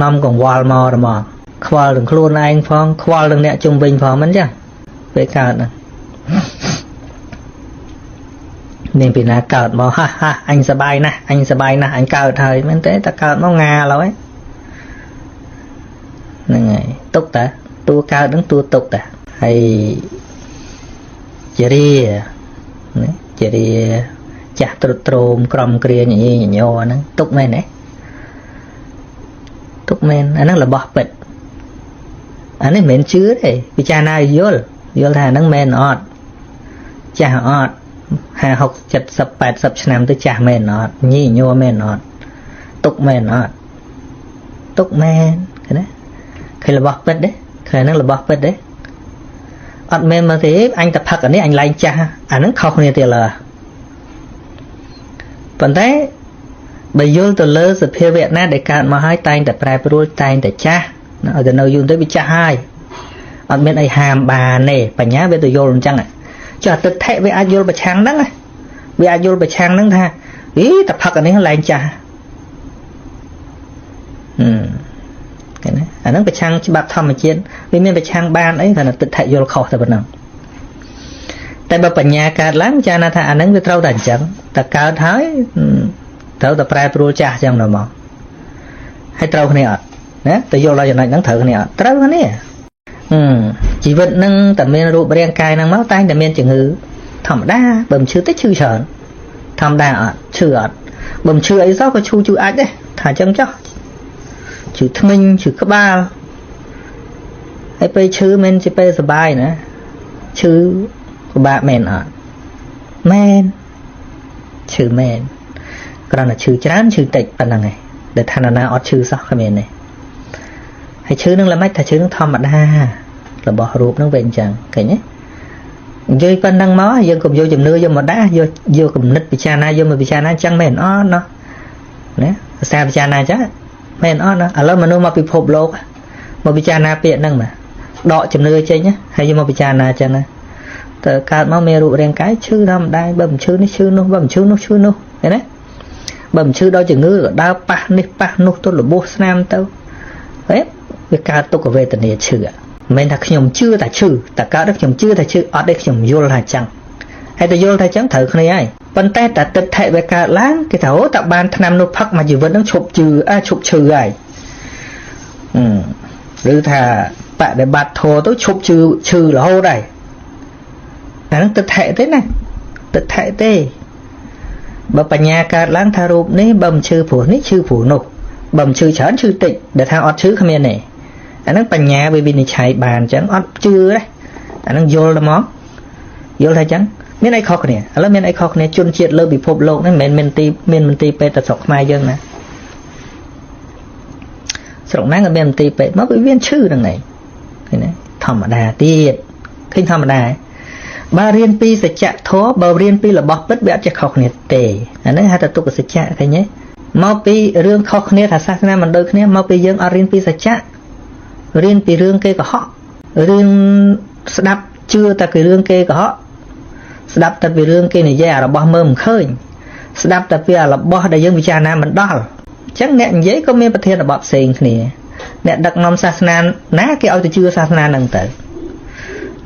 នាំកង្វល់មកហ្មងខ្វល់ទាំងខ្លួនឯងផងខ្វល់ទាំងអ្នកជុំវិញផងមិនចឹងពេលកើតហ្នឹងនាងពីណាកើតមកហាហាអញសបាយណាស់អញសបាយណាស់អញកើតហើយមែនទេតែកើតមកងាឡើយហ្នឹងហើយទុកតាតួកើតហ្នឹងតួទុកតាហើយជារាណាជារាចាស់ទ្រុឌទ្រោមក្រំគ្រាញញញញហ្នឹងទុកមែនទេទុកមែនអាហ្នឹងរបស់ពិតអានេះមិនមែនជឿទេពិចារណាយល់ថាអាហ្នឹងមែនអត់ចាស់អត់50 60 70 80ឆ្នាំទៅចាស់មែនអត់ញីញ័រមែនអត់ទុកមែនអត់ទុកមែនឃើញទេឃើញរបស់ពិតទេឃើញហ្នឹងរបស់ពិតទេអត់មែនមកទេអញតែផឹកអានេះអញឡើងចាស់អាហ្នឹងខុសគ្នាទៀតឡើយប៉ុន្តែបើយល់ទៅលើសភាវៈណាដែលកើតមកហើយតែងតែប្រែប្រួលតែងតែចាស់ឲ្យទៅនៅយូរទៅវាចាស់ហើយអត់មានអីហាមបានទេបញ្ញាវាទៅយល់អញ្ចឹងចុះទិដ្ឋិវាអាចយល់ប្រឆាំងហ្នឹងវាអាចយល់ប្រឆាំងហ្នឹងថាអីតែផឹកអានេះឡើងចាស់ឃើញទេអាហ្នឹងប្រឆាំងច្បាប់ធម្មជាតិវាមានប្រឆាំងបានអីគ្រាន់តែទិដ្ឋិយល់ខុសតែប៉ុណ្ណឹង តែបើបញ្ញាកើតឡើងចាណាថាអានឹងវាត្រូវតែអញ្ចឹងតែកើតហើយត្រូវតែប្រែប្រួលចាស់អញ្ចឹងដល់មកហើយត្រូវគ្នាអត់ណាទៅយល់ដល់ចំណុចហ្នឹងត្រូវគ្នាអត់ត្រូវគ្នាជីវិតហ្នឹងតែមានរូបរាងកាយហ្នឹងមកតែងតែមានជំងឺធម្មតាបើមិនឈឺទេឈឺច្រើនធម្មតាអត់ឈឺអត់បើមិនឈឺអីសោះក៏ឈឺឈឺអាចដែរថាអញ្ចឹងចុះឈឺធ្មេញឈឺក្បាលហើយពេលឈឺមិនជាពេលសុបាយណាឈឺពិបាកមែនអត់មែនឈឺមែនគ្រាន់តែឈឺច្រើនឈឺតិចប៉ុណ្ណឹងឯងដែលឋានណាអត់ឈឺសោះគ្មានទេហើយឈឺនឹងល្មិចថាឈឺនឹងធម្មតារបស់រូបនឹងវាអញ្ចឹងឃើញទេនិយាយប៉ុណ្ណឹងមកយើងកុំយកជំនឿយកមកដាក់យកយកគំនិតពិចារណាយកមកពិចារណាអញ្ចឹងមែនអត់ណោះណាភាសាពិចារណាអញ្ចឹងមែនអត់ណាឥឡូវមនុស្សមកពិភពលោកមកពិចារណាពាក្យហ្នឹងមកដកជំនឿចេញហើយយកមកពិចារណាអញ្ចឹងណាតើកើតមកមានរូបរាងកាយឈឺធម្មតាបើមិនឈឺនេះឈឺនោះបើមិនឈឺនោះឈឺនោះឃើញទេបើមិនឈឺដល់ជំងឺក៏ដើរប៉ះនេះប៉ះនោះទៅរបួសស្នាមទៅហេវាកើតទុក្ខវេទនាឈឺមិនមែនថាខ្ញុំជឿថាឈឺតែកើតដល់ខ្ញុំជឿថាឈឺអត់ទេខ្ញុំយល់ថាអញ្ចឹងហើយតែយល់ថាអញ្ចឹងត្រូវគ្នាហើយប៉ុន្តែតែទិដ្ឋិវាកើតឡើងគេថាអូតែបានថ្នាំនោះផឹកមួយជីវិតហ្នឹងឈប់ជឿអាឈប់ឈឺហើយឬថាបដិបត្តិធម៌ទៅឈប់ជឿឈឺរហូតហើយអាហ្នឹងទិដ្ឋិទេណាទិដ្ឋិទេបើបញ្ញាកើតឡើងថារូបនេះបើមិនឈឺព្រោះនេះឈឺព្រោះនោះបើមិនឈឺច្រើនឈឺតិចដែលថាអត់ឈឺគ្មានទេអាហ្នឹងបញ្ញាវាវិនិច្ឆ័យបានអញ្ចឹងអត់ជឿទេអាហ្នឹងយល់ទៅមកយល់ថាអញ្ចឹងមានអីខុសគ្នាឥឡូវមានអីខុសគ្នាជនជាតិលើពិភពលោកនេះមិនមែនមានទីមានមន្ទីរពេទ្យតែស្រុកខ្មែរយើងណាស្រុកណាក៏មានមន្ទីរពេទ្យមកវាមានឈឺហ្នឹងឯងឃើញទេធម្មតាទៀតឃើញធម្មតាបើរៀនពីសច្ចធម៌បើរៀនពីរបស់ពិតវាអត់ចេះខុសគ្នាទេអាហ្នឹងហៅថាទុក្ខសច្ចៈឃើញទេមកពីរឿងខុសគ្នាថាសាសនាមិនដូចគ្នាមកពីយើងអត់រៀនពីសច្ចៈរៀនពីរឿងគេកុហករឿងស្ដាប់ជឿតែពីរឿងគេកុហកស្ដាប់តែពីរឿងគេនិយាយអារបស់មើលមិនឃើញស្ដាប់តែពីអារបស់ដែលយើងពិចារណាមិនដល់អញ្ចឹងអ្នកនិយាយក៏មានប្រធានបទផ្សេងគ្នាអ្នកដឹកនាំសាសនាណាគេឲ្យទៅជឿសាសនាហ្នឹងទៅ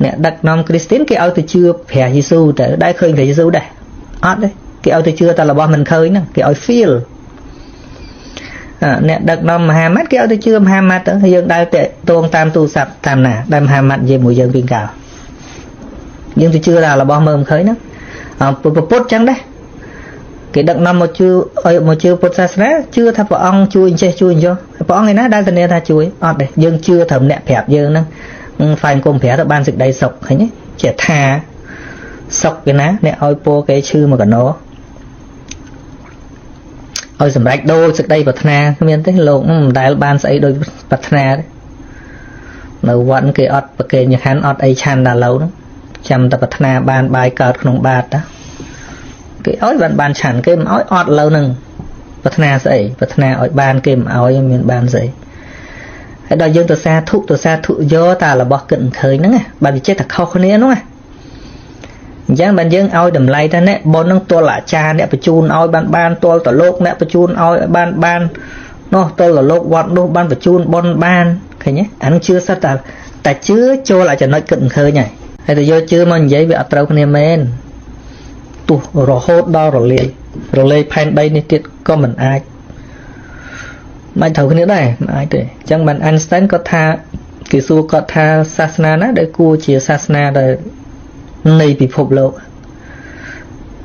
អ្នកដឹកនាំគ្រីស្ទៀនគេឲ្យទៅជឿព្រះយេស៊ូវទៅដែលឃើញព្រះយេស៊ូវដែរអត់ទេគេឲ្យទៅជឿតែរបស់មិនឃើញហ្នឹងគេឲ្យ feel អ្នកដឹកនាំមហាម៉ាត់គេឲ្យទៅជឿមហាម៉ាត់ទៅយើងដើរតាក់ទងតាមទូរស័ព្ទតាមណាដែលមហាម៉ាត់និយាយមួយយើងពីកាលយើងទៅជឿតែរបស់មើលមិនឃើញហ្នឹងពុទ្ធចឹងដែរគេដឹកនាំមកជឿឲ្យមកជឿពុទ្ធសាសនាជឿថាព្រះអង្គជួយអញ្ចេះជួយអញ្ចោះព្រះអង្គឯណាដែលធានាថាជួយអត់ទេយើងជឿត្រឹមអ្នកប្រាប់យើងហ្នឹងហ្វាយគុំប្រាប់ទៅបានសេចក្តីសុខឃើញទេជាថាសុខគេណាអ្នកឲ្យពោគេឈឺមកកណោឲ្យសម្រេចដូចសេចក្តីប្រាថ្នាគ្មានទេលោកមិនដែលបានស្អីដូចប្រាថ្នាទេនៅវត្តគេអត់ប្រគេនខណ្ឌអត់អីឆាន់ដល់ឡូវហ្នឹងចាំតែប្រាថ្នាបានបាយកើតក្នុងបាតតាគេឲ្យបានឆាន់គេមិនឲ្យអត់ឡូវហ្នឹងប្រាថ្នាស្អីប្រាថ្នាឲ្យបានគេមិនឲ្យមានបានស្អីហើយដល់យើងទៅសាធុទៅសាធុយកតែរបស់គិតមិនឃើញហ្នឹងបើវាចេះតែខុសគ្នាហ្នឹងណាអញ្ចឹងបានយើងឲ្យតម្លៃថាអ្នកបុណ្យហ្នឹងទល់អាចារ្យអ្នកបញ្ជូនឲ្យបានទល់តលោកអ្នកបញ្ជូនឲ្យបាននោះទល់តលោកវត្តនោះបានបញ្ជូនបុណ្យបានឃើញទេអានឹងជឿសិតតែជឿចូលអាចំណុចគិតមិនឃើញហើយហើយទៅយកជឿមកនិយាយវាអត់ត្រូវគ្នាមែនទោះរហូតដល់រលាយផែនដីនេះទៀតក៏មិនអាចមិនត្រូវគ្នាដែរមិនអាចទេអញ្ចឹងបាន Einstein គាត់ថាគេសួរគាត់ថាសាសនាណាដែលគួរជាសាសនាដែលនៃពិភពលោក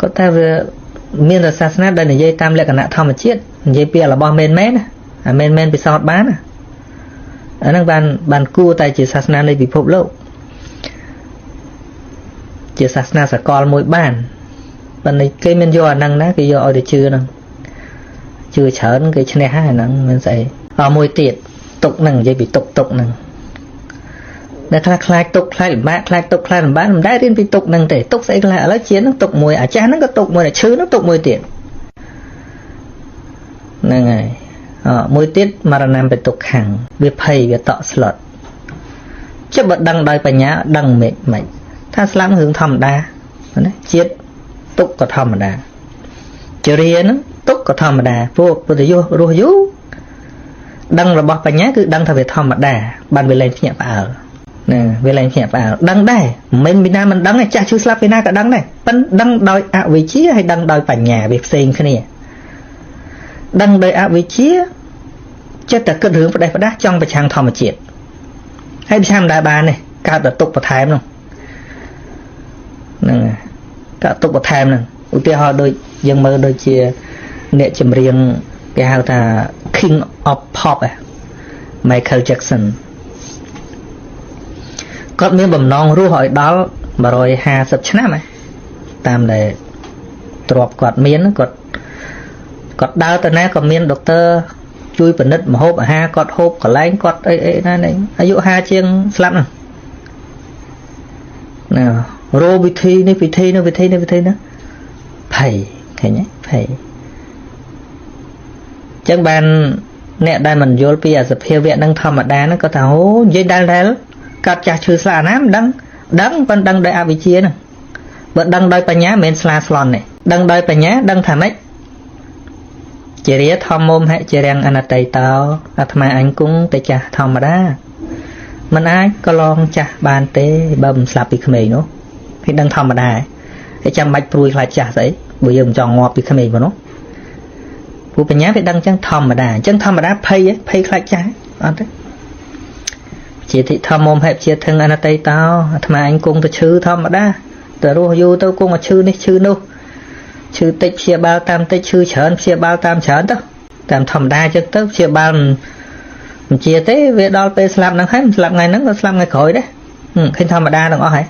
គាត់ថាវាមានតែសាសនាដែលនិយាយតាមលក្ខណៈធម្មជាតិនិយាយពីរបស់មែនមែនណាអាមែនមែនពិសោធន៍បានណាអាហ្នឹងបានគួរតែជាសាសនានៃពិភពលោកជាសាសនាសកលមួយបានប៉ុន្តែគេមិនយកអាហ្នឹងណាគេយកឲ្យទៅជឿហ្នឹងជឿច្រើនគេឈ្នះហើយអាហ្នឹងមិនស្អីអមួយទៀតទុកហ្នឹងនិយាយពីទុកហ្នឹងដែលខ្លះខ្លាចទុកខ្លាចលំបាកខ្លាចទុកខ្លាចលំបាកមិនដែលរៀនពីទុកហ្នឹងទេទុកស្អីខ្លះឥឡូវជាហ្នឹងទុកមួយអាចាស់ហ្នឹងក៏ទុកមួយអាឈឺហ្នឹងទុកមួយទៀតហ្នឹងហើយមួយទៀតមរណំបទុកខាងវាភ័យវាតក់ស្លុតចុះបើដឹងដោយបញ្ញាដឹងមិនថាស្លាប់រឿងធម្មតាណាជាតិទុកក៏ធម្មតាជរាហ្នឹងទុកក៏ធម្មតាពួកពុទ្ធយុរស់យូរដឹងរបស់បញ្ញាគឺដឹងថាវាធម្មតាបានវាលែងភ្ញាក់ផ្អើល ណាវាឡើងភ្ញាក់ផ្អើលដឹងដែរមិនមែនពីណាមិនដឹងទេចាស់ឈឺស្លាប់ពីណាក៏ដឹងដែរប៉ិនដឹងដោយអវិជ្ជាហើយដឹងដោយបញ្ញាវាផ្សេងគ្នាដឹងដោយអវិជ្ជាចិត្តតែគិតរឿងផ្ដេសផ្ដាស់ចង់ប្រឆាំងធម្មជាតិហើយប្រឆាំងមិនដែលបានទេកើតតែទុកបន្ថែមនោះហ្នឹងកើតទុកបន្ថែមហ្នឹងឧទាហរណ៍ដូចយើងមើលដូចជាអ្នកចម្រៀងគេហៅថា King of Pop Michael Jackson គាត់មានបំណងរស់ឲ្យដល់150ឆ្នាំតាមដែលទ្រព្យគាត់មានគាត់គាត់ដើរទៅណាក៏មានដុកទ័រជួយពិនិត្យម្ហូបអាហារគាត់ហូបកន្លែងគាត់អីអីណានេះអាយុ50ជាងស្លាប់ហ្នឹងណារោវិធីនេះវិធីនោះវិធីនេះវិធីនោះភ័យឃើញទេភ័យចឹងបានអ្នកដែលមិនយល់ពីអសភាវៈនឹងធម្មតាហ្នឹងក៏ថាអូនិយាយដែលដែលកាត់ចាស់ឈឺស្លាប់ណាមិនដឹងដឹងប៉ុន្តែដឹងដោយអវិជ្ជាហ្នឹងបើដឹងដោយបញ្ញាមិនមែនស្លាស្លន់ទេដឹងដោយបញ្ញាដឹងថាម៉េចជារាធម្មមហិជារាំងអនតីតោអាត្មាអញគង់តែចាស់ធម្មតាមិនអាចក៏ឡងចាស់បានទេបើមិនស្លាប់ពីក្មេងនោះគេដឹងធម្មតាហើយចាំបាច់ព្រួយខ្លាចចាស់ស្អីបើយើងមិនចង់ងាប់ពីក្មេងមកនោះព្រោះបញ្ញាវាដឹងអញ្ចឹងធម្មតាអញ្ចឹងធម្មតាភ័យភ័យខ្លាចចាស់អត់ទេជាធិធម្មមហិជាធឹងអនតីតោអាត្មាអញគង់ទៅឈឺធម្មតាតែរស់យូរទៅគង់តែឈឺនេះឈឺនោះឈឺតិចព្យាបាលតាមតិចឈឺច្រើនព្យាបាលតាមច្រើនទៅតាមធម្មតាចឹងទៅព្យាបាលមិនជាទេវាដល់ពេលស្លាប់ហ្នឹងហើយមិនស្លាប់ថ្ងៃហ្នឹងក៏ស្លាប់ថ្ងៃក្រោយដែរឃើញធម្មតាទាំងអស់ហើយ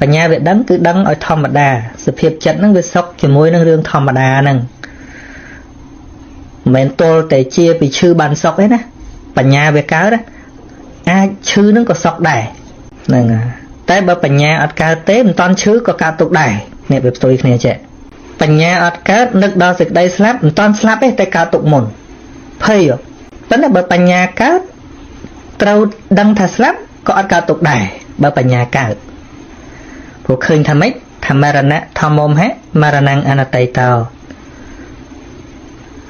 បញ្ញាវាដឹងគឺដឹងឲ្យធម្មតាសភាពចិត្តហ្នឹងវាសុខជាមួយនឹងរឿងធម្មតាហ្នឹងមិនមែនទល់តែជាពីឈឺបានសុខទេណាបញ្ញាវាកើតអាចឈឺហ្នឹងក៏សុខដែរហ្នឹងតែបើបញ្ញាអត់កើតទេមិនតន់ឈឺក៏កើតទុកដែរនេះវាផ្ទុយគ្នាចេះបញ្ញាអត់កើតនឹកដល់សេចក្តីស្លាប់មិនតន់ស្លាប់ទេតែកើតទុកមុនភ័យប៉ុន្តែបើបញ្ញាកើតត្រូវដឹងថាស្លាប់ក៏អត់កើតទុកដែរបើបញ្ញាកើតព្រោះឃើញថាម៉េចថាមរណៈធម្មមហៈមរណងអនតីតោ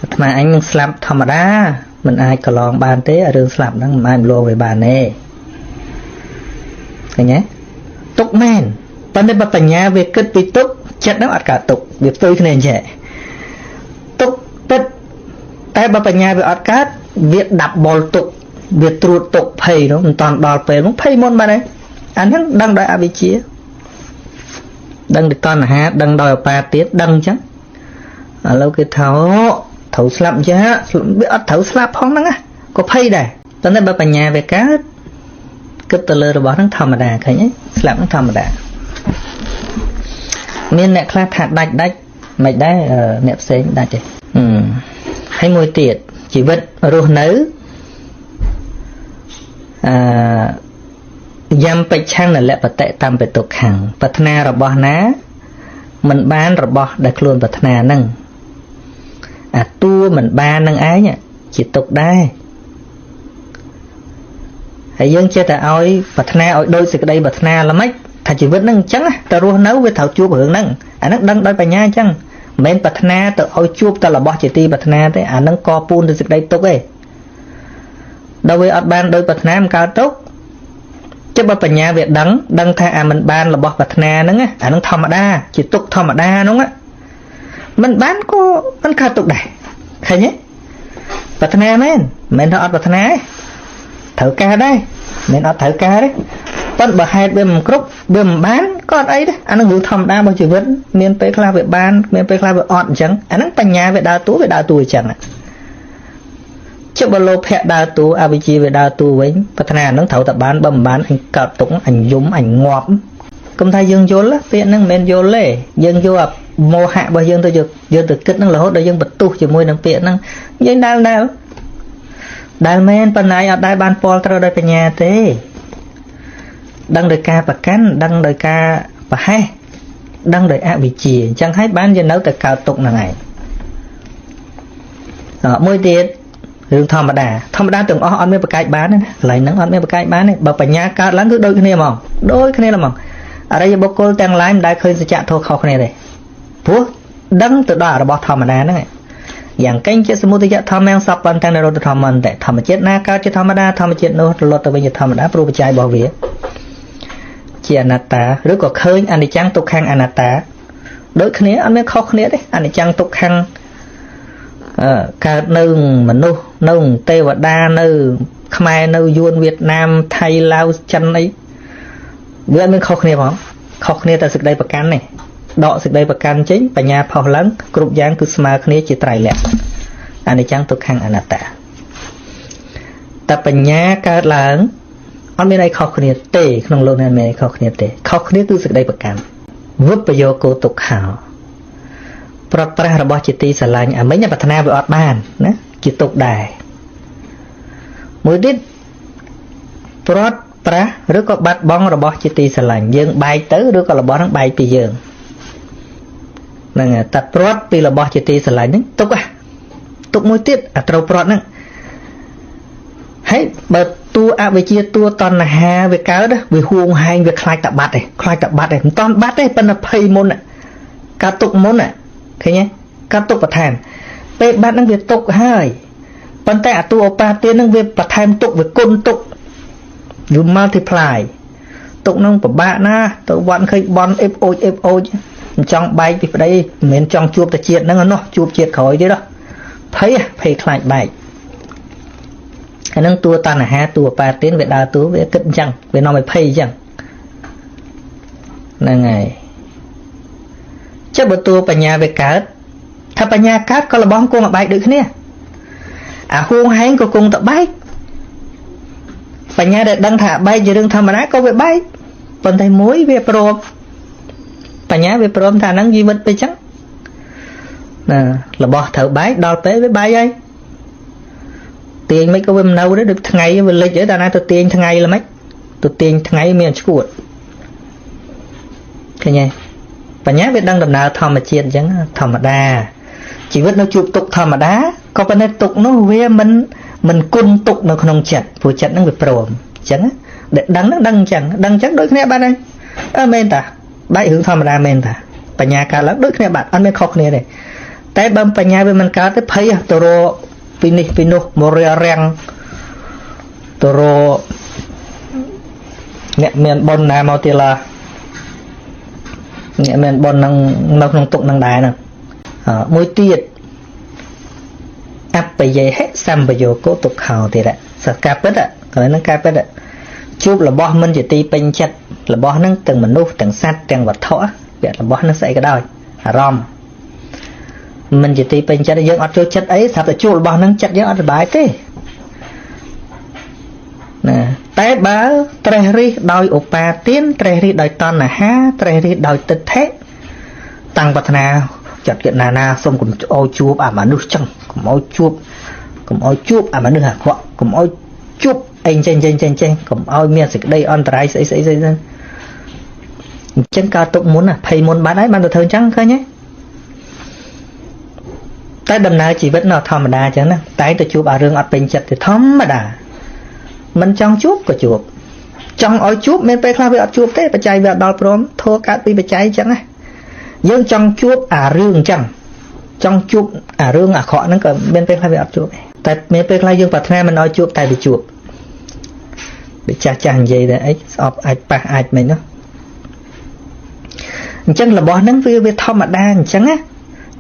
អាត្មាអញនឹងស្លាប់ធម្មតាមិនអាចកន្លងបានទេរឿងស្លាប់ហ្នឹងមិនអាចលងវាបានទេឃើញទេទុកមែនប៉ុន្តែបើបញ្ញាវាគិតពីទុកចិត្តហ្នឹងអត់កើតទុកវាផ្ទុយគ្នាអញ្ចឹងទុកពិតតែបើបញ្ញាវាអត់កើតវាដាប់បលទុកវាត្រួតទុកភ័យនោះមិនតាន់ដល់ពេលហ្នឹងភ័យមុនបានទេអាហ្នឹងដឹងដោយអវិជ្ជាដឹងដោយតណ្ហាដឹងដោយអបាទៀតដឹងអញ្ចឹងឥឡូវគេថាត្រូវស្លាប់អញ្ចឹងវាអត់ត្រូវស្លាប់ផងហ្នឹងណាក៏ភ័យដែរប៉ុន្តែបើបញ្ញាវាកើតគិតទៅលើរបស់ហ្នឹងធម្មតាឃើញទេស្លាប់ហ្នឹងធម្មតាមានអ្នកខ្លះថាដាច់ដាច់មិនដែរអ្នកផ្សេងដាច់ទេហើយមួយទៀតជីវិតរស់នៅអឺយ៉ាំបិឆាំងនលបតិតាមបតុខੰប្រាថ្នារបស់ណាមិនបានរបស់ដែលខ្លួនប្រាថ្នាហ្នឹងអាតួមិនបាននឹងឯងជាទុកដែរហើយយើងចេះតែឲ្យប្រាថ្នាឲ្យដូចសេចក្តីប្រាថ្នាល្មិចថាជីវិតហ្នឹងអញ្ចឹងតែរស់នៅវាត្រូវជួបរឿងហ្នឹងអាហ្នឹងដឹងដោយបញ្ញាអញ្ចឹងមិនមែនប្រាថ្នាទៅឲ្យជួបតែរបស់ជាទីប្រាថ្នាទេអាហ្នឹងកពូនទៅសេចក្តីទុកឯងដល់វាអត់បានដោយប្រាថ្នាមិនកើតទុកចុះបើបញ្ញាវាដឹងដឹងថាអាមិនបានរបស់ប្រាថ្នាហ្នឹងអាហ្នឹងធម្មតាជាទុកធម្មតាហ្នឹងមិនបានក៏មិនកើតទុកដែរឃើញទេប្រាថ្នាមែនមិនមែនថាអត់ប្រាថ្នាទេត្រូវការដែរមិនអត់ត្រូវការទេប៉ុន្តែបើហេតុវាមិនគ្រប់វាមិនបានក៏អត់អីដែរអានឹងរឿងធម្មតារបស់ជីវិតមានពេលខ្លះវាបានមានពេលខ្លះវាអត់អញ្ចឹងអានឹងបញ្ញាវាដើរតួវាដើរតួអញ្ចឹងចុះបើលោភៈដើរតួអវិជ្ជាវាដើរតួវិញប្រាថ្នាអានឹងត្រូវតែបានបើមិនបានអញកើតទុកអញយំអញងាប់កុំថាយើងយល់ពាក្យហ្នឹងមិនមែនយល់ទេយើងយកអាមោហៈរបស់យើងទៅយើងទៅគិតហ្នឹងរហូតដល់យើងបន្ទុះជាមួយនឹងពាក្យហ្នឹងយើងដែលដែលដែលមែនប៉ុន្តែអត់ដែលបានពលត្រូវដោយបញ្ញាទេដឹងដោយការប្រកាន់ដឹងដោយការប្រហែសដឹងដោយអវិជ្ជាអញ្ចឹងហើយបានយើងនៅតែកើតទុកហ្នឹងឯងមួយទៀតរឿងធម្មតាធម្មតាទាំងអស់អត់មានប្រកែកបានទេណាកន្លែងហ្នឹងអត់មានប្រកែកបានទេបើបញ្ញាកើតឡើងគឺដូចគ្នាហ្មងដូចគ្នាហ្មងអរិយបុគ្គលទាំងឡាយមិនដែលឃើញសច្ចធម៌ខុសគ្នាទេព្រោះដឹងទៅដល់របស់ធម្មតាហ្នឹង យ៉ាងកេញជាសមុទយធម្មងសពបន្តនិរោធធម្មន្តធម្មជាតិណាកើតជាធម្មតាធម្មជាតិនោះរលត់ទៅវិញជាធម្មតាព្រោះបច្ច័យរបស់វាជាអនត្តាឬក៏ឃើញអនិច្ចំទុក្ខំអនត្តាដូចគ្នាអត់មានខុសគ្នាទេអនិច្ចំទុក្ខំកើតនៅមនុស្សនៅទេវតានៅខ្មែរនៅយួនវៀតណាមថៃឡាវចិនអីវាអត់មានខុសគ្នាផងខុសគ្នាតែសេចក្តីប្រកាន់នេះដកសេចក្តីប្រកាន់ចេញបញ្ញាផុសឡើងគ្រប់យ៉ាងគឺស្មើគ្នាជាត្រៃលក្ខណ៍អនិច្ចំទុក្ខំអនត្តាតែបញ្ញាកើតឡើងអត់មានអីខុសគ្នាទេក្នុងលោកនេះអត់មានអីខុសគ្នាទេខុសគ្នាគឺសេចក្តីប្រកាន់វិបយោគោទុក្ខោប្រត់ប្រាស់របស់ជាទីស្រឡាញ់អាមិញប្រាថ្នាវាអត់បានណាជាទុកដែរមួយទៀតប្រត់ប្រាស់ឬក៏បាត់បង់របស់ជាទីស្រឡាញ់យើងបែកទៅឬក៏របស់ហ្នឹងបែកពីយើងហ្នឹងតែប្រត់ពីរបស់ជាទីស្រឡាញ់ហ្នឹងទុកទុកមួយទៀតអាត្រូវប្រត់ហ្នឹងហើយបើតួអវិជ្ជាតួតណ្ហាវាកើតវាហួងហែងវាខ្លាចតបាត់ឯងខ្លាចតបាត់ឯងមិនតាន់បាត់ទេប៉ុន្តែភ័យមុនកើតទុកមុនឃើញទេកើតទុកបន្ថែមពេលបាត់ហ្នឹងវាទុកហើយប៉ុន្តែអាតួឧបាទានហ្នឹងវាបន្ថែមទុកវាគុណទុកវា multiply ទុកហ្នឹងពិបាកណាស់ទៅវត្តឃើញបន់អេបអូចអេបអូចមិនចង់បែកពីប្តីមិនមែនចង់ជួបតែជាតិហ្នឹងនោះជួបជាតិក្រោយទៀតភ័យភ័យខ្លាចបែកអាហ្នឹងតួតណ្ហាតួឧបាទានវាដើរតួវាគិតអញ្ចឹងវានាំឲ្យភ័យអញ្ចឹងហ្នឹងហើយចុះបើតួបញ្ញាវាកើតថាបញ្ញាកើតក៏របស់គង់ឲ្យបែកដូចគ្នាអាហួងហែងក៏គង់តែបែកបញ្ញាដែលដឹងថាបែកជារឿងធម្មតាក៏វាបែកប៉ុន្តែមួយវាព្រមបញ្ញាវាព្រមថាហ្នឹងជីវិតទៅចឹងណារបស់ត្រូវបែកដល់ពេលវាបែកហើយទាញមិនក៏វាមិននៅដែរដូចថ្ងៃវាលិចហើយតែណាទៅទាញថ្ងៃល្មិចទៅទាញថ្ងៃមានឈួតឃើញទេបញ្ញាវាដឹងដំណើរធម្មជាតិអញ្ចឹងធម្មតាជីវិតនៅជួបទុក្ខធម្មតាក៏ប៉ុន្តែទុក្ខនោះវាមិនគុណទុក្ខនៅក្នុងចិត្តព្រោះចិត្តហ្នឹងវាព្រមអញ្ចឹងដែលដឹងហ្នឹងដឹងអញ្ចឹងដឹងអញ្ចឹងដូចគ្នាបាត់ហើយអើមែនតាបែករឿងធម្មតាមែនតាបញ្ញាកើតឡើងដូចគ្នាបាត់អត់មានខុសគ្នាទេតែបើបញ្ញាវាមិនកើតទេភ័យទៅរកពីនេះពីនោះមករារាំងទៅរកអ្នកមានបុណ្យណាមកទៀតឡាអ្នកមានបុណ្យនឹងនៅក្នុងទុកនឹងដែរហ្នឹងមួយទៀតអបយេហិសម្បយោគោទុក្ខោទៀតសកាពិតកន្លែងហ្នឹងការពិតជួបរបស់មិនជាទីពេញចិត្តរបស់ហ្នឹងទាំងមនុស្សទាំងសត្វទាំងវត្ថុវារបស់ហ្នឹងស្អីក៏ដោយអារម្មណ៍មិនជាទីពេញចិត្តយើងអត់ចូលចិត្តអីស្រាប់តែជួបរបស់ហ្នឹងចិត្តយើងអត់សប្បាយទេណាតែបើត្រេះរិះដោយឧបាទានត្រេះរិះដោយតណ្ហាត្រេះរិះដោយទិដ្ឋិតាំងប្រាថ្នាចិត្តគិតណាណាសូមកុំឲ្យជួបអាមនុស្សចឹងកុំឲ្យជួបកុំឲ្យជួបអាមនុស្សអាក្រក់កុំឲ្យជួបអីចេញចេញចេញចេញកុំឲ្យមានសេចក្តីអន្តរាយស្អីស្អីស្អីអញ្ចឹងកើតទុកមុនភ័យមុនបាត់ហើយបានទៅធ្វើអញ្ចឹងឃើញទេតែដំណើរជីវិតនៅធម្មតាអញ្ចឹងណាតែទៅជួបអារឿងអត់ពេញចិត្តទេធម្មតាមិនចង់ជួបក៏ជួបចង់ឲ្យជួបមានពេលខ្លះវាអត់ជួបទេបច្ច័យវាអត់ដល់ព្រមធัวកើតពីបច្ច័យអញ្ចឹងណាយើងចង់ជួបអារឿងអញ្ចឹងចង់ជួបអារឿងអាក្រក់ហ្នឹងក៏មានពេលខ្លះវាអត់ជួបតែមានពេលខ្លះយើងប្រាថ្នាមិនឲ្យជួបតែវាជួបវាចាស់ចាស់និយាយតែអីស្អប់អាចប៉ះអាចមិនណាអញ្ចឹងរបស់ហ្នឹងវាធម្មតាអញ្ចឹងណា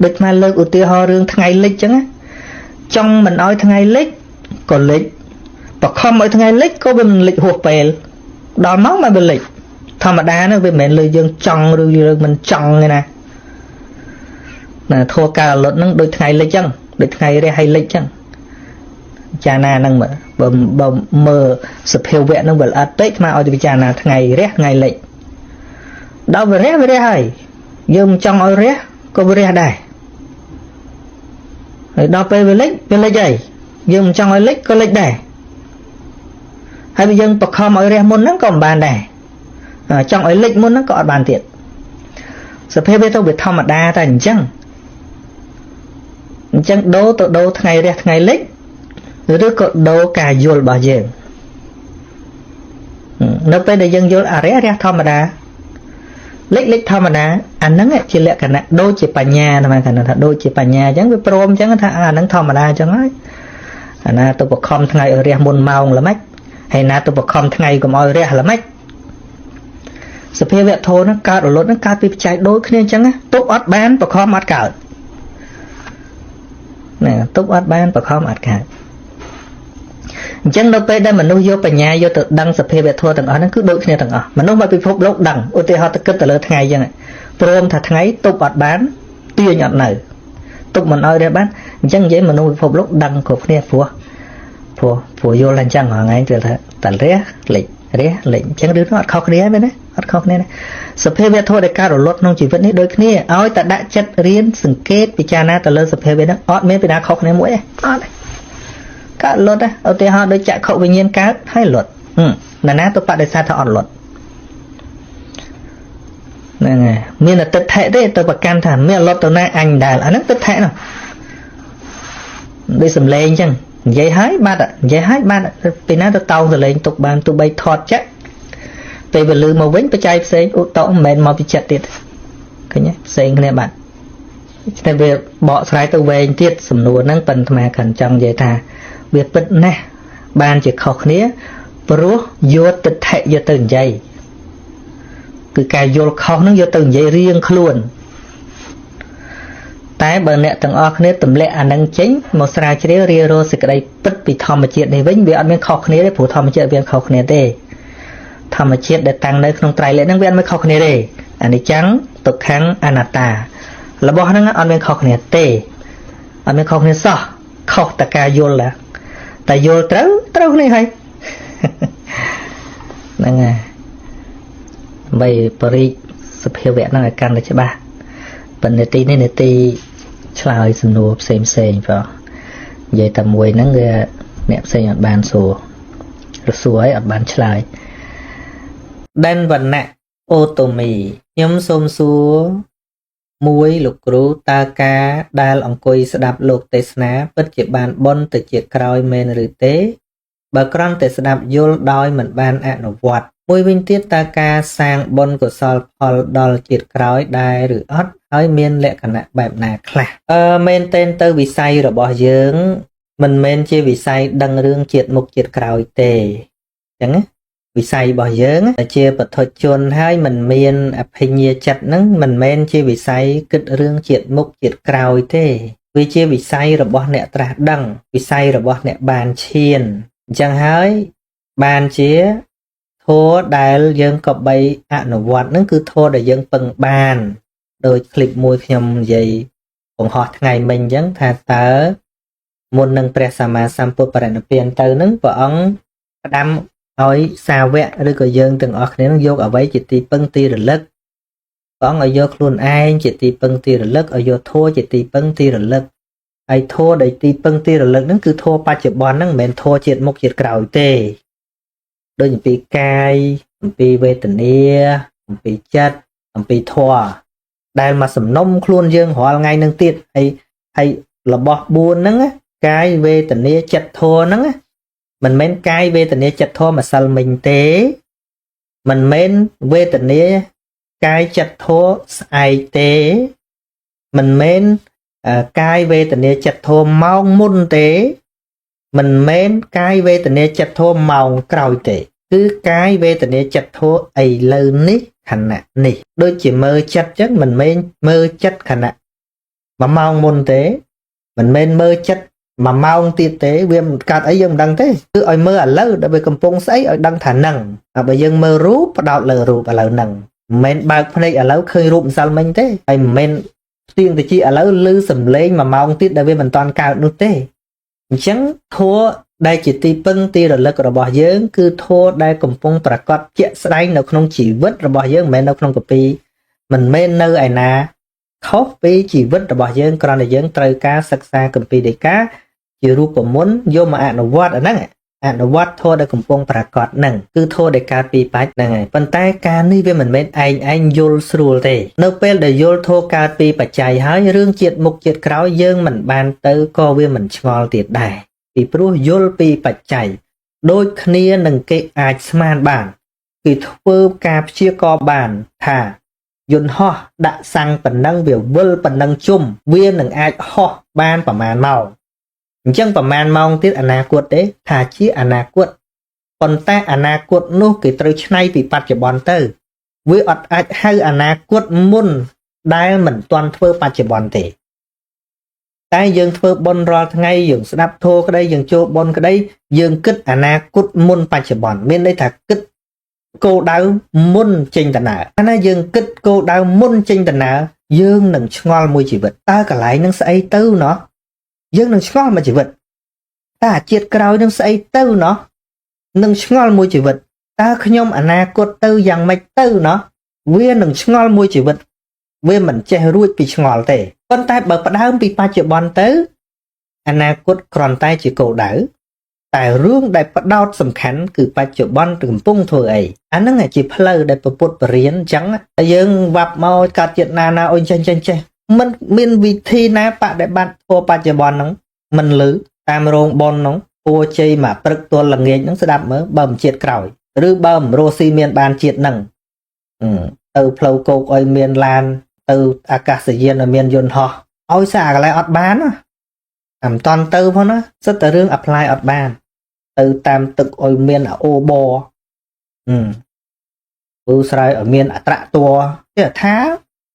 ដូចមកលើកឧទាហរណ៍រឿងថ្ងៃលិចអញ្ចឹងណាចង់មិនឲ្យថ្ងៃលិចក៏លិចបខំឲ្យថ្ងៃលិចក៏វាមិនលិចហួសពេលដល់មកមកវាលិចធម្មតាហ្នឹងវាមិនមែនលើយើងចង់ឬយើងមិនចង់ទេណាណាធัวកាលលុតហ្នឹងដូចថ្ងៃលិចចឹងដូចថ្ងៃរះហើយលិចចឹងចាណាហ្នឹងមើលបើមើលសភាវៈហ្នឹងវាល្អិតពេកស្មើឲ្យទៅពិចារណាថ្ងៃរះថ្ងៃលិចដល់វារះវារះហើយយើងមិនចង់ឲ្យរះក៏វារះដែរហើយដល់ពេលវាលិចវាលិចហើយយើងមិនចង់ឲ្យលិចក៏លិចដែរហើយបើយើងបខំឲ្យរះមុនហ្នឹងក៏មិនបានដែរចង់ឲ្យលិចមុនហ្នឹងក៏អត់បានទៀតសភាពវាទៅវាធម្មតាតែអញ្ចឹងអញ្ចឹងដូរទៅដូរថ្ងៃរះថ្ងៃលិចឬក៏ដូរការយល់របស់យើងនៅពេលដែលយើងយល់អរិយរះធម្មតា លិចលិចធម្មតាអាហ្នឹងជាលក្ខណៈដូចជាបញ្ញាហ្នឹងគាត់ថាដូចជាបញ្ញាអញ្ចឹងវាព្រមអញ្ចឹងថាអាហ្នឹងធម្មតាអញ្ចឹងហើយអាណាទៅបខំថ្ងៃឲ្យរះមុនម៉ោងល្មិចហើយណាទៅបខំថ្ងៃកុំឲ្យរះល្មិចសភាវៈធម៌ហ្នឹងកើតរលត់ហ្នឹងកើតពីបច្ច័យដូចគ្នាអញ្ចឹងទប់អត់បានបខំអត់កើតណាទប់អត់បានបខំអត់កើតអញ្ចឹងនៅពេលដែលមនុស្សយកបញ្ញាយកទៅដឹងសភាវៈធម៌ទាំងអស់ហ្នឹងគឺដូចគ្នាទាំងអស់មនុស្សមកពិភពលោកដឹងឧទាហរណ៍ទៅគិតទៅលើថ្ងៃអញ្ចឹងព្រមថាថ្ងៃទប់អត់បានទាញអត់នៅទប់មិនឲ្យរះបានអញ្ចឹងនិយាយមនុស្សពិភពលោកដឹងគ្រប់គ្នាព្រោះព្រោះព្រោះយល់អញ្ចឹងរាល់ថ្ងៃគឺថាតរះលិចរះលិចអញ្ចឹងរឿងនោះអត់ខុសគ្នាមែនទេអត់ខុសគ្នាទេសភាវៈធម៌ដែលកើតរលត់ក្នុងជីវិតនេះដូចគ្នាឲ្យតែដាក់ចិត្តរៀនសង្កេតពិចារណាទៅលើសភាវៈហ្នឹងអត់មានពីណាខុសគ្នាមួយទេអត់ទេកើតលត់ឧទាហរណ៍ដូចចក្ខុវិញ្ញាណកើតហើយលត់ណាណាទៅបដិសេធថាអត់លត់ហ្នឹងហើយមានតែទិដ្ឋិទេទៅប្រកាន់ថាមានលត់ទៅណាអញដែរអាហ្នឹងទិដ្ឋិនោះដូចសំឡេងអញ្ចឹងនិយាយហើយបាត់និយាយហើយបាត់ពីណាទៅតោងសំឡេងទុកបានទោះបីថតចាក់ពេលវាលឺមកវិញបច្ច័យផ្សេងឧតមិនមែនមកពីចិត្តទៀតឃើញទេផ្សេងគ្នាបាត់តែវាបកស្រាយទៅវែងទៀតសំណួរហ្នឹងប៉ុន្តែអាខិនចង់និយាយថាវាពិតណាស់បានជាខុសគ្នាព្រោះយកទិដ្ឋិយកទៅនិយាយគឺការយល់ខុសហ្នឹងយកទៅនិយាយរៀងខ្លួនតែបើអ្នកទាំងអស់គ្នាទម្លាក់អានឹងចេញមកស្រាវជ្រាវរារកសេចក្តីពិតពីធម្មជាតិនេះវិញវាអត់មានខុសគ្នាទេព្រោះធម្មជាតិវាខុសគ្នាទេធម្មជាតិដែលតាំងនៅក្នុងត្រៃលក្ខណ៍ហ្នឹងវាអត់មានខុសគ្នាទេអនិច្ចំទុក្ខំអនត្តារបស់ហ្នឹងអត់មានខុសគ្នាទេអត់មានខុសគ្នាសោះខុសតែការយល់តែយល់ត្រូវត្រូវគ្នាហើយហ្នឹងហើយដើម្បីបរិយសភាវៈហ្នឹងឲ្យកាន់តែច្បាស់ប៉ុន្តែនីតិនេះនីតិឆ្លើយសំណួរផ្សេងផ្សេងបងនិយាយតែមួយហ្នឹងវាអ្នកផ្សេងអត់បានសួរឬសួរឲ្យអត់បានឆ្លើយដែនវណ្ណៈអូតូមីខ្ញុំសូមសួរមួយលោកគ្រូតើការដែលអង្គុយស្ដាប់លោកទេសនាពិតជាបានបុណ្យទៅជាតិក្រោយមែនឬទេបើគ្រាន់តែស្ដាប់យល់ដោយមិនបានអនុវត្តមួយវិញទៀតតើការសាងបុណ្យកុសលផលដល់ជាតិក្រោយដែរឬអត់ហើយមានលក្ខណៈបែបណាខ្លះមែនទែនទៅវិស័យរបស់យើងមិនមែនជាវិស័យដឹងរឿងជាតិមុខជាតិក្រោយទេអញ្ចឹងណាវិស័យរបស់យើងជាបុថុជនហើយមិនមានអភិញ្ញាចិត្តហ្នឹងមិនមែនជាវិស័យគិតរឿងជាតិមុខជាតិក្រោយទេវាជាវិស័យរបស់អ្នកត្រាស់ដឹងវិស័យរបស់អ្នកបានឈានអញ្ចឹងហើយបានជាធម៌ដែលយើងក៏បីអនុវត្តហ្នឹងគឺធម៌ដែលយើងពឹងបានដោយคลิปមួយខ្ញុំនិយាយបង្ហោះថ្ងៃមិញអញ្ចឹងថាតើមុននឹងព្រះសម្មាសម្ពុទ្ធបរិនិព្វានទៅហ្នឹងព្រះអង្គផ្ដាំឲ្យសាវកឬក៏យើងទាំងអស់គ្នានឹងយកអ្វីជាទីពឹងទីរលឹកព្រះអង្គឲ្យយកខ្លួនឯងជាទីពឹងទីរលឹកឲ្យយកធម៌ជាទីពឹងទីរលឹកហើយធម៌ដែលទីពឹងទីរលឹកហ្នឹងគឺធម៌បច្ចុប្បន្នហ្នឹងមិនមែនធម៌ជាតិមុខជាតិក្រោយទេដូចអំពីកាយអំពីវេទនាអំពីចិត្តអំពីធម៌ដែលមកសំណុំខ្លួនយើងរាល់ថ្ងៃនឹងទៀតហើយរបស់4ហ្នឹងកាយវេទនាចិត្តធម៌ហ្នឹងមិនមែនកាយវេទនាចិត្តធម៌ម្សិលមិញទេមិនមែនវេទនាកាយចិត្តធម៌ស្អែកទេមិនមែនកាយវេទនាចិត្តធម៌ម៉ោងមុនទេមិនមែនកាយវេទនាចិត្តធម៌ម៉ោងក្រោយទេគឺកាយវេទនាចិត្តធម៌ឥឡូវនេះខណៈនេះដូចជាមើលចិត្តចឹងមិនមែនមើលចិត្តខណៈមួយម៉ោងមុនទេមិនមែនមើលចិត្តមួយម៉ោងទៀតទេវាមិនកើតអីយើងមិនដឹងទេគឺឲ្យមើលឥឡូវដល់វាកំពុងស្អីឲ្យដឹងថានឹងបើយើងមើលរូបផ្ដោតលើរូបឥឡូវហ្នឹងមិនមែនបើកភ្នែកឥឡូវឃើញរូបម្សិលមិញទេហើយមិនមែនផ្ទៀងតិចឥឡូវឮសំឡេងមួយម៉ោងទៀតដែលវាមិនតាន់កើតនោះទេអញ្ចឹងធម៌ដែលជាទីពឹងទីរលឹករបស់យើងគឺធម៌ដែលកំពុងប្រកបជាក់ស្ដែងនៅក្នុងជីវិតរបស់យើងមិនមែននៅក្នុងកាពីមិនមែននៅឯណាខុសពីជីវិតរបស់យើងគ្រាន់តែយើងត្រូវការសិក្សាគម្ពីរដីកាជារូបមន្តយកមកអនុវត្តអាហ្នឹងអនុវត្តធម៌ដែលកំពុងប្រកបហ្នឹងគឺធម៌ដែលកើតពីបាច់ហ្នឹងហើយប៉ុន្តែការនេះវាមិនមែនឯងយល់ស្រួលទេនៅពេលដែលយល់ធម៌កើតពីបច្ច័យហើយរឿងជាតិមុខជាតិក្រោយយើងមិនបានទៅក៏វាមិនឆ្ងល់ទៀតដែរពីព្រោះយល់ពីបច្ច័យដូចគ្នានឹងគេអាចស្មានបានគឺធ្វើការព្យាករណ៍បានថា យន្តហោះដាក់សាំងប៉ុណ្ណឹងវាវិលប៉ុណ្ណឹងជុំវានឹងអាចហោះបានប្រមាណម៉ោងអញ្ចឹងប្រមាណម៉ោងទៀតអនាគតទេថាជាអនាគតប៉ុន្តែអនាគតនោះគេត្រូវឆ្នៃពីបច្ចុប្បន្នទៅវាអត់អាចហៅអនាគតមុនដែលមិនទាន់ធ្វើបច្ចុប្បន្នទេតែយើងធ្វើបុណ្យរាល់ថ្ងៃយើងស្ដាប់ធម៌ក្តីយើងចូលបុណ្យក្តីយើងគិតអនាគតមុនបច្ចុប្បន្នមានន័យថាគិតគោលដៅមុនចេញដំណើរណាយើងគិតគោលដៅមុនចេញដំណើរយើងនឹងឆ្ងល់មួយជីវិតតើកន្លែងនឹងស្អីទៅណោះយើងនឹងឆ្ងល់មួយជីវិតតើអាជាតិក្រោយនឹងស្អីទៅណោះនឹងឆ្ងល់មួយជីវិតតើខ្ញុំអនាគតទៅយ៉ាងម៉េចទៅណោះវានឹងឆ្ងល់មួយជីវិតវាមិនចេះរួចពីឆ្ងល់ទេប៉ុន្តែបើផ្ដើមពីបច្ចុប្បន្នទៅអនាគតគ្រាន់តែជាគោលដៅតែរឿងដែលផ្ដោតសំខាន់គឺបច្ចុប្បន្នកំពុងធ្វើអីអាហ្នឹងជាផ្លូវដែលពុទ្ធបរិញ្ញាអញ្ចឹងយើងវ៉ាប់មកកាត់ជាតិណាណាអុយចេះចេះចេះមិនមានវិធីណាបដិបត្តិធ្វើបច្ចុប្បន្នហ្នឹងមិនលឺតាមរោងប៉ុនហ្នឹងពួរជ័យមកព្រឹកទល់ល្ងាចហ្នឹងស្ដាប់មើលបើមិនជាតិក្រោយឬបើមិនរស់ស៊ីមានបានជាតិហ្នឹងទៅផ្លូវគោកឲ្យមានឡានទៅអាកាសយានឲ្យមានយន្តហោះឲ្យសារកន្លែងអត់បានណាអាមិនតន់ទៅផងណាសិតតែរឿង apply អត់បានទៅតាមទឹកឲ្យមានអូបពូស្រែឲ្យមានអត្រតួគេថា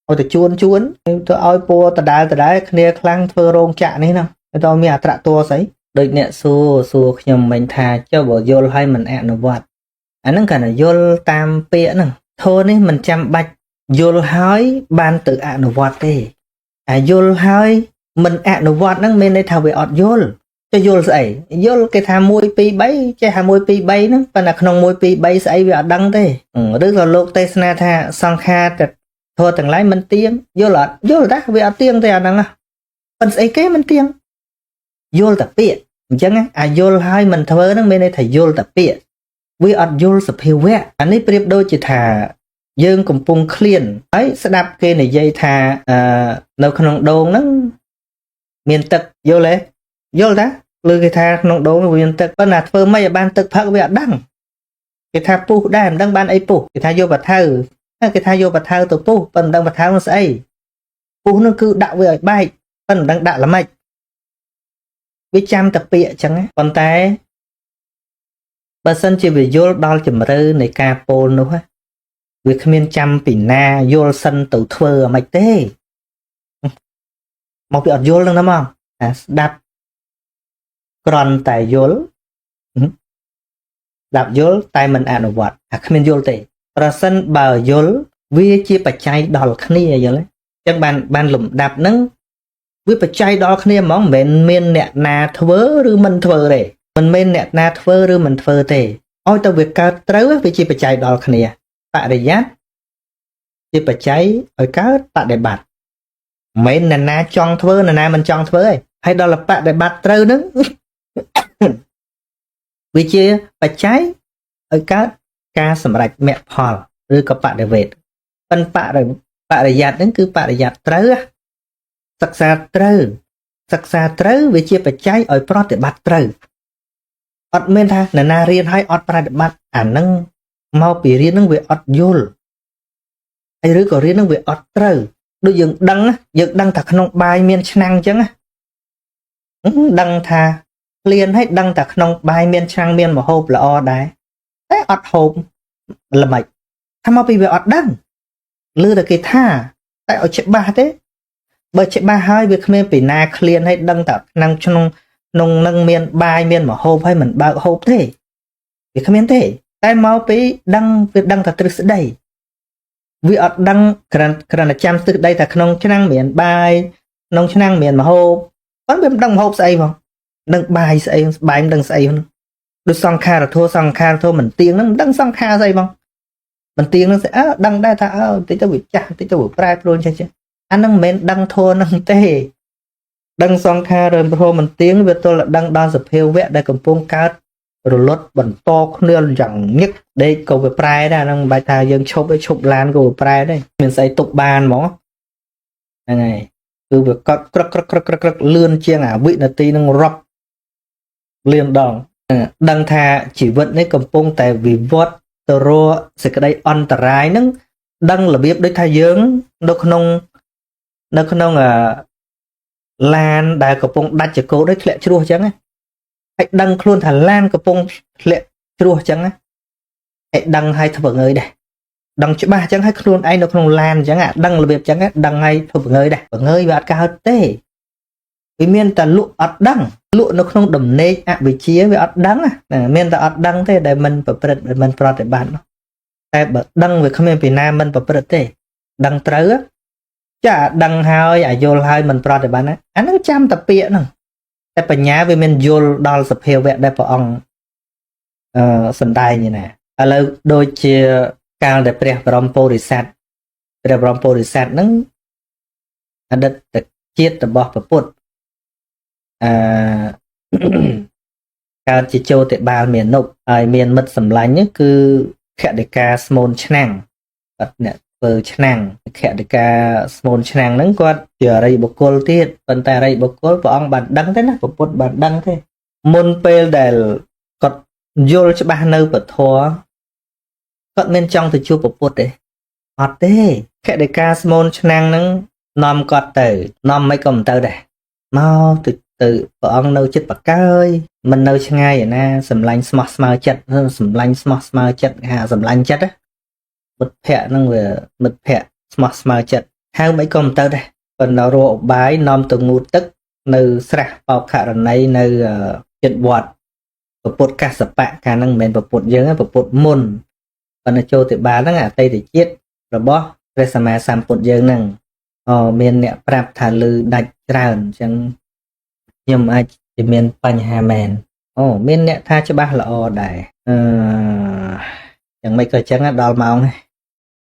ឲ្យទៅជួនជួនទៅឲ្យពួរដដែលដដែលគ្នាខ្លាំងធ្វើរោងចក្រនេះណាទៅមានអត្រតួស្អីដូចអ្នកសួរសួរខ្ញុំមិញថាចុះបើយល់ឲ្យមិនអនុវត្តអាហ្នឹងគ្រាន់តែយល់តាមពាក្យហ្នឹងធម៌នេះមិនចាំបាច់យល់ហើយបានទៅអនុវត្តទេអាយល់ហើយមិនអនុវត្តហ្នឹងមានន័យថាវាអត់យល់ចុះយល់ស្អីយល់គេថា1 2 3ចេះថា1 2 3ហ្នឹងប៉ុន្តែក្នុង1 2 3ស្អីវាអត់ដឹងទេឬក៏លោកទេសនាថាសង្ខារធម៌ទាំងឡាយមិនទៀងយល់អត់យល់តាវាអត់ទៀងទេអាហ្នឹងប៉ុន្តែស្អីគេមិនទៀងយល់តែពាក្យអញ្ចឹងអាយល់ហើយមិនធ្វើហ្នឹងមានន័យថាយល់តែពាក្យវាអត់យល់សភាវៈអានេះប្រៀបដូចជាថាយើងកំពុងឃ្លានហើយស្ដាប់គេនិយាយថានៅក្នុងដូងហ្នឹងមានទឹកយល់ទេយល់តាឬគេថាក្នុងដូងវាមានទឹកប៉ុន្តែធ្វើម៉េចឲ្យបានទឹកផឹកវាអត់ដឹងគេថាពុះដែរមិនដឹងបានអីពុះគេថាយកបថៅគេថាយកបថៅទៅពុះប៉ុន្តែមិនដឹងបថៅនោះស្អីពុះនោះគឺដាក់វាឲ្យបែកប៉ុន្តែមិនដឹងដាក់ល្មិចវាចាំតែពាក្យអញ្ចឹងប៉ុន្តែបើសិនជាវាយល់ដល់ជំរឿនៃការពោលនោះវាគ្មានចាំពីណាយល់សិនទៅធ្វើអ្ម៉េចទេមកពីអត់យល់នឹងណាមកអាស្ដាប់គ្រាន់តែយល់ស្ដាប់យល់តែមិនអនុវត្តអាគ្មានយល់ទេប្រសិនបើយល់វាជាបច្ច័យដល់គ្នាយល់ទេអញ្ចឹងបានលំដាប់ហ្នឹងវាបច្ច័យដល់គ្នាហ្មងមិនមែនមានអ្នកណាធ្វើឬមិនធ្វើទេមិនមែនអ្នកណាធ្វើឬមិនធ្វើទេឲ្យតែវាកើតត្រូវវាជាបច្ច័យដល់គ្នាបរិយ័តជាបច្ច័យឲ្យកើតបដិបត្តិមិនមែនអ្នកណាចង់ធ្វើអ្នកណាមិនចង់ធ្វើទេហើយដល់បដិបត្តិត្រូវហ្នឹងវាជាបច្ច័យឲ្យកើតការសម្រេចមគ្គផលឬក៏បដិវេទប៉ុន្តែបរិយ័តហ្នឹងគឺបរិយ័តត្រូវសិក្សាត្រូវសិក្សាត្រូវវាជាបច្ច័យឲ្យប្រតិបត្តិត្រូវអត់មានថាអ្នកណារៀនហើយអត់ប្រតិបត្តិអាហ្នឹងមកពីរៀនហ្នឹងវាអត់យល់ហើយឬក៏រៀនហ្នឹងវាអត់ត្រូវដូចយើងដឹងយើងដឹងថាក្នុងបាយមានឆ្នាំងអញ្ចឹងដឹងថាឃ្លានហើយដឹងតែក្នុងបាយមានឆ្នាំងមានម្ហូបល្អដែរតែអត់ហូបល្មិចថាមកពីវាអត់ដឹងឮតែគេថាតែឲ្យច្បាស់ទេបើច្បាស់ហើយវាគ្មានពីណាឃ្លានហើយដឹងតែក្នុងក្នុងក្នុងនឹងមានបាយមានម្ហូបហើយមិនបើកហូបទេវាគ្មានទេតែមកពីដឹងវាដឹងតែទ្រឹស្ដីវាអត់ដឹងគ្រាន់គ្រាន់តែចាំទ្រឹស្ដីថាក្នុងឆ្នាំងមានបាយក្នុងឆ្នាំងមានម្ហូបប៉ុន្តែវាមិនដឹងម្ហូបស្អីផងនឹងបាយស្អីបាយមិនដឹងស្អីហ្នឹងដូចសង្ខារធម៌សង្ខារធម៌មិនទៀងហ្នឹងមិនដឹងសង្ខារស្អីផងមិនទៀងហ្នឹងស្អីអើដឹងដែរថាអើបន្តិចទៅវាចាស់បន្តិចទៅវាប្រែប្រួលចេះចេះអាហ្នឹងមិនមែនដឹងធម៌ហ្នឹងទេដឹងសង្ខារធម៌មិនទៀងវាទល់តែដឹងដល់សភាវៈដែលកំពុងកើតរលត់បន្តគ្នាយ៉ាងញឹកដេកក៏វាប្រែដែរហ្នឹងមិនបាច់ថាយើងឈប់ឯឈប់ឡានក៏វាប្រែដែរមានស្អីទុកបានហ្មងហ្នឹងហើយគឺវាកត់ក្រឹកក្រឹកក្រឹកក្រឹកក្រឹកលឿនជាងអាវិនាទីនឹងរាប់លានដងដឹងថាជីវិតនេះកំពុងតែវិវត្តទៅរកសេចក្តីអន្តរាយហ្នឹង ដឹងរបៀបដូចថាយើងនៅក្នុងនៅក្នុងអឺឡានដែលកំពុងដាច់ចកោដូចធ្លាក់ជ្រោះអញ្ចឹងហើយដឹងខ្លួនថាឡានកំពុងធ្លាក់ជ្រោះអញ្ចឹងហើយដឹងហើយធ្វើងើយដែរដឹងច្បាស់អញ្ចឹងហើយខ្លួនឯងនៅក្នុងឡានអញ្ចឹងដឹងរបៀបអញ្ចឹងដឹងហើយធ្វើបង្ងើយដែរបង្ងើយវាអត់កើតទេវាមានតែលក់អត់ដឹងលក់នៅក្នុងដំណេកអវិជ្ជាវាអត់ដឹងណាមានតែអត់ដឹងទេដែលមិនប្រព្រឹត្តមិនប្រតិបត្តិតែបើដឹងវាគ្មានពីណាមិនប្រព្រឹត្តទេដឹងត្រូវចាដឹងហើយអាយល់ហើយមិនប្រតិបត្តិណាអាហ្នឹងចាំតែពាក្យហ្នឹងតែបញ្ញាវាមានយល់ដល់សភាវៈដែលព្រះអង្គអឺសំដែងណាឥឡូវដូចជាកាលដែលព្រះបរមពុរិស័ទព្រះបរមពុរិស័ទហ្នឹងអតីតជាតិរបស់ព្រះពុទ្ធអឺកើតជាចូលតិបាលមានុបហើយមានមិត្តសម្លាញ់គឺខតិកាស្មូនឆ្នាំងគាត់អ្នកធ្វើឆ្នាំងខតិកាស្មូនឆ្នាំងហ្នឹងគាត់ជាអរិយបុគ្គលទៀតប៉ុន្តែអរិយបុគ្គលព្រះអង្គបានដឹងទេណាព្រះពុទ្ធបានដឹងទេមុនពេលដែលគាត់យល់ច្បាស់នៅពធគាត់មានចង់ទៅជួបព្រះពុទ្ធទេអត់ទេខតិកាស្មូនឆ្នាំងហ្នឹងនាំគាត់ទៅនាំមិនក៏មិនទៅដែរមកទៅទៅព្រះអង្គនៅចិត្តបកើយមិននៅឆ្ងាយឯណាសម្លាញ់ស្មោះស្មើចិត្តសម្លាញ់ស្មោះស្មើចិត្តគេហៅសម្លាញ់ចិត្តមិត្តភ័ក្ដិហ្នឹងវាមិត្តភ័ក្ដិស្មោះស្មើចិត្តហៅមិនក៏មិនទៅដែរប៉ុន្តែរកឧបាយនាំទៅងូតទឹកនៅស្រះបោខរណីនៅចិត្តវត្តពុទ្ធកសបៈកាលហ្នឹងមិនមែនពុទ្ធយើងទេពុទ្ធមុនប៉ុន្តែចូលទៅបាលហ្នឹងអតីតជាតិរបស់ព្រះសម្មាសម្ពុទ្ធយើងហ្នឹងអមានអ្នកប្រាប់ថាលឺដាច់ច្រើនអញ្ចឹងខ្ញុំអាចជាមានបញ្ហាមែនអូមានអ្នកថាច្បាស់ល្អដែរអឺយ៉ាងម៉េចក៏អញ្ចឹងដល់ម៉ោងហើយ។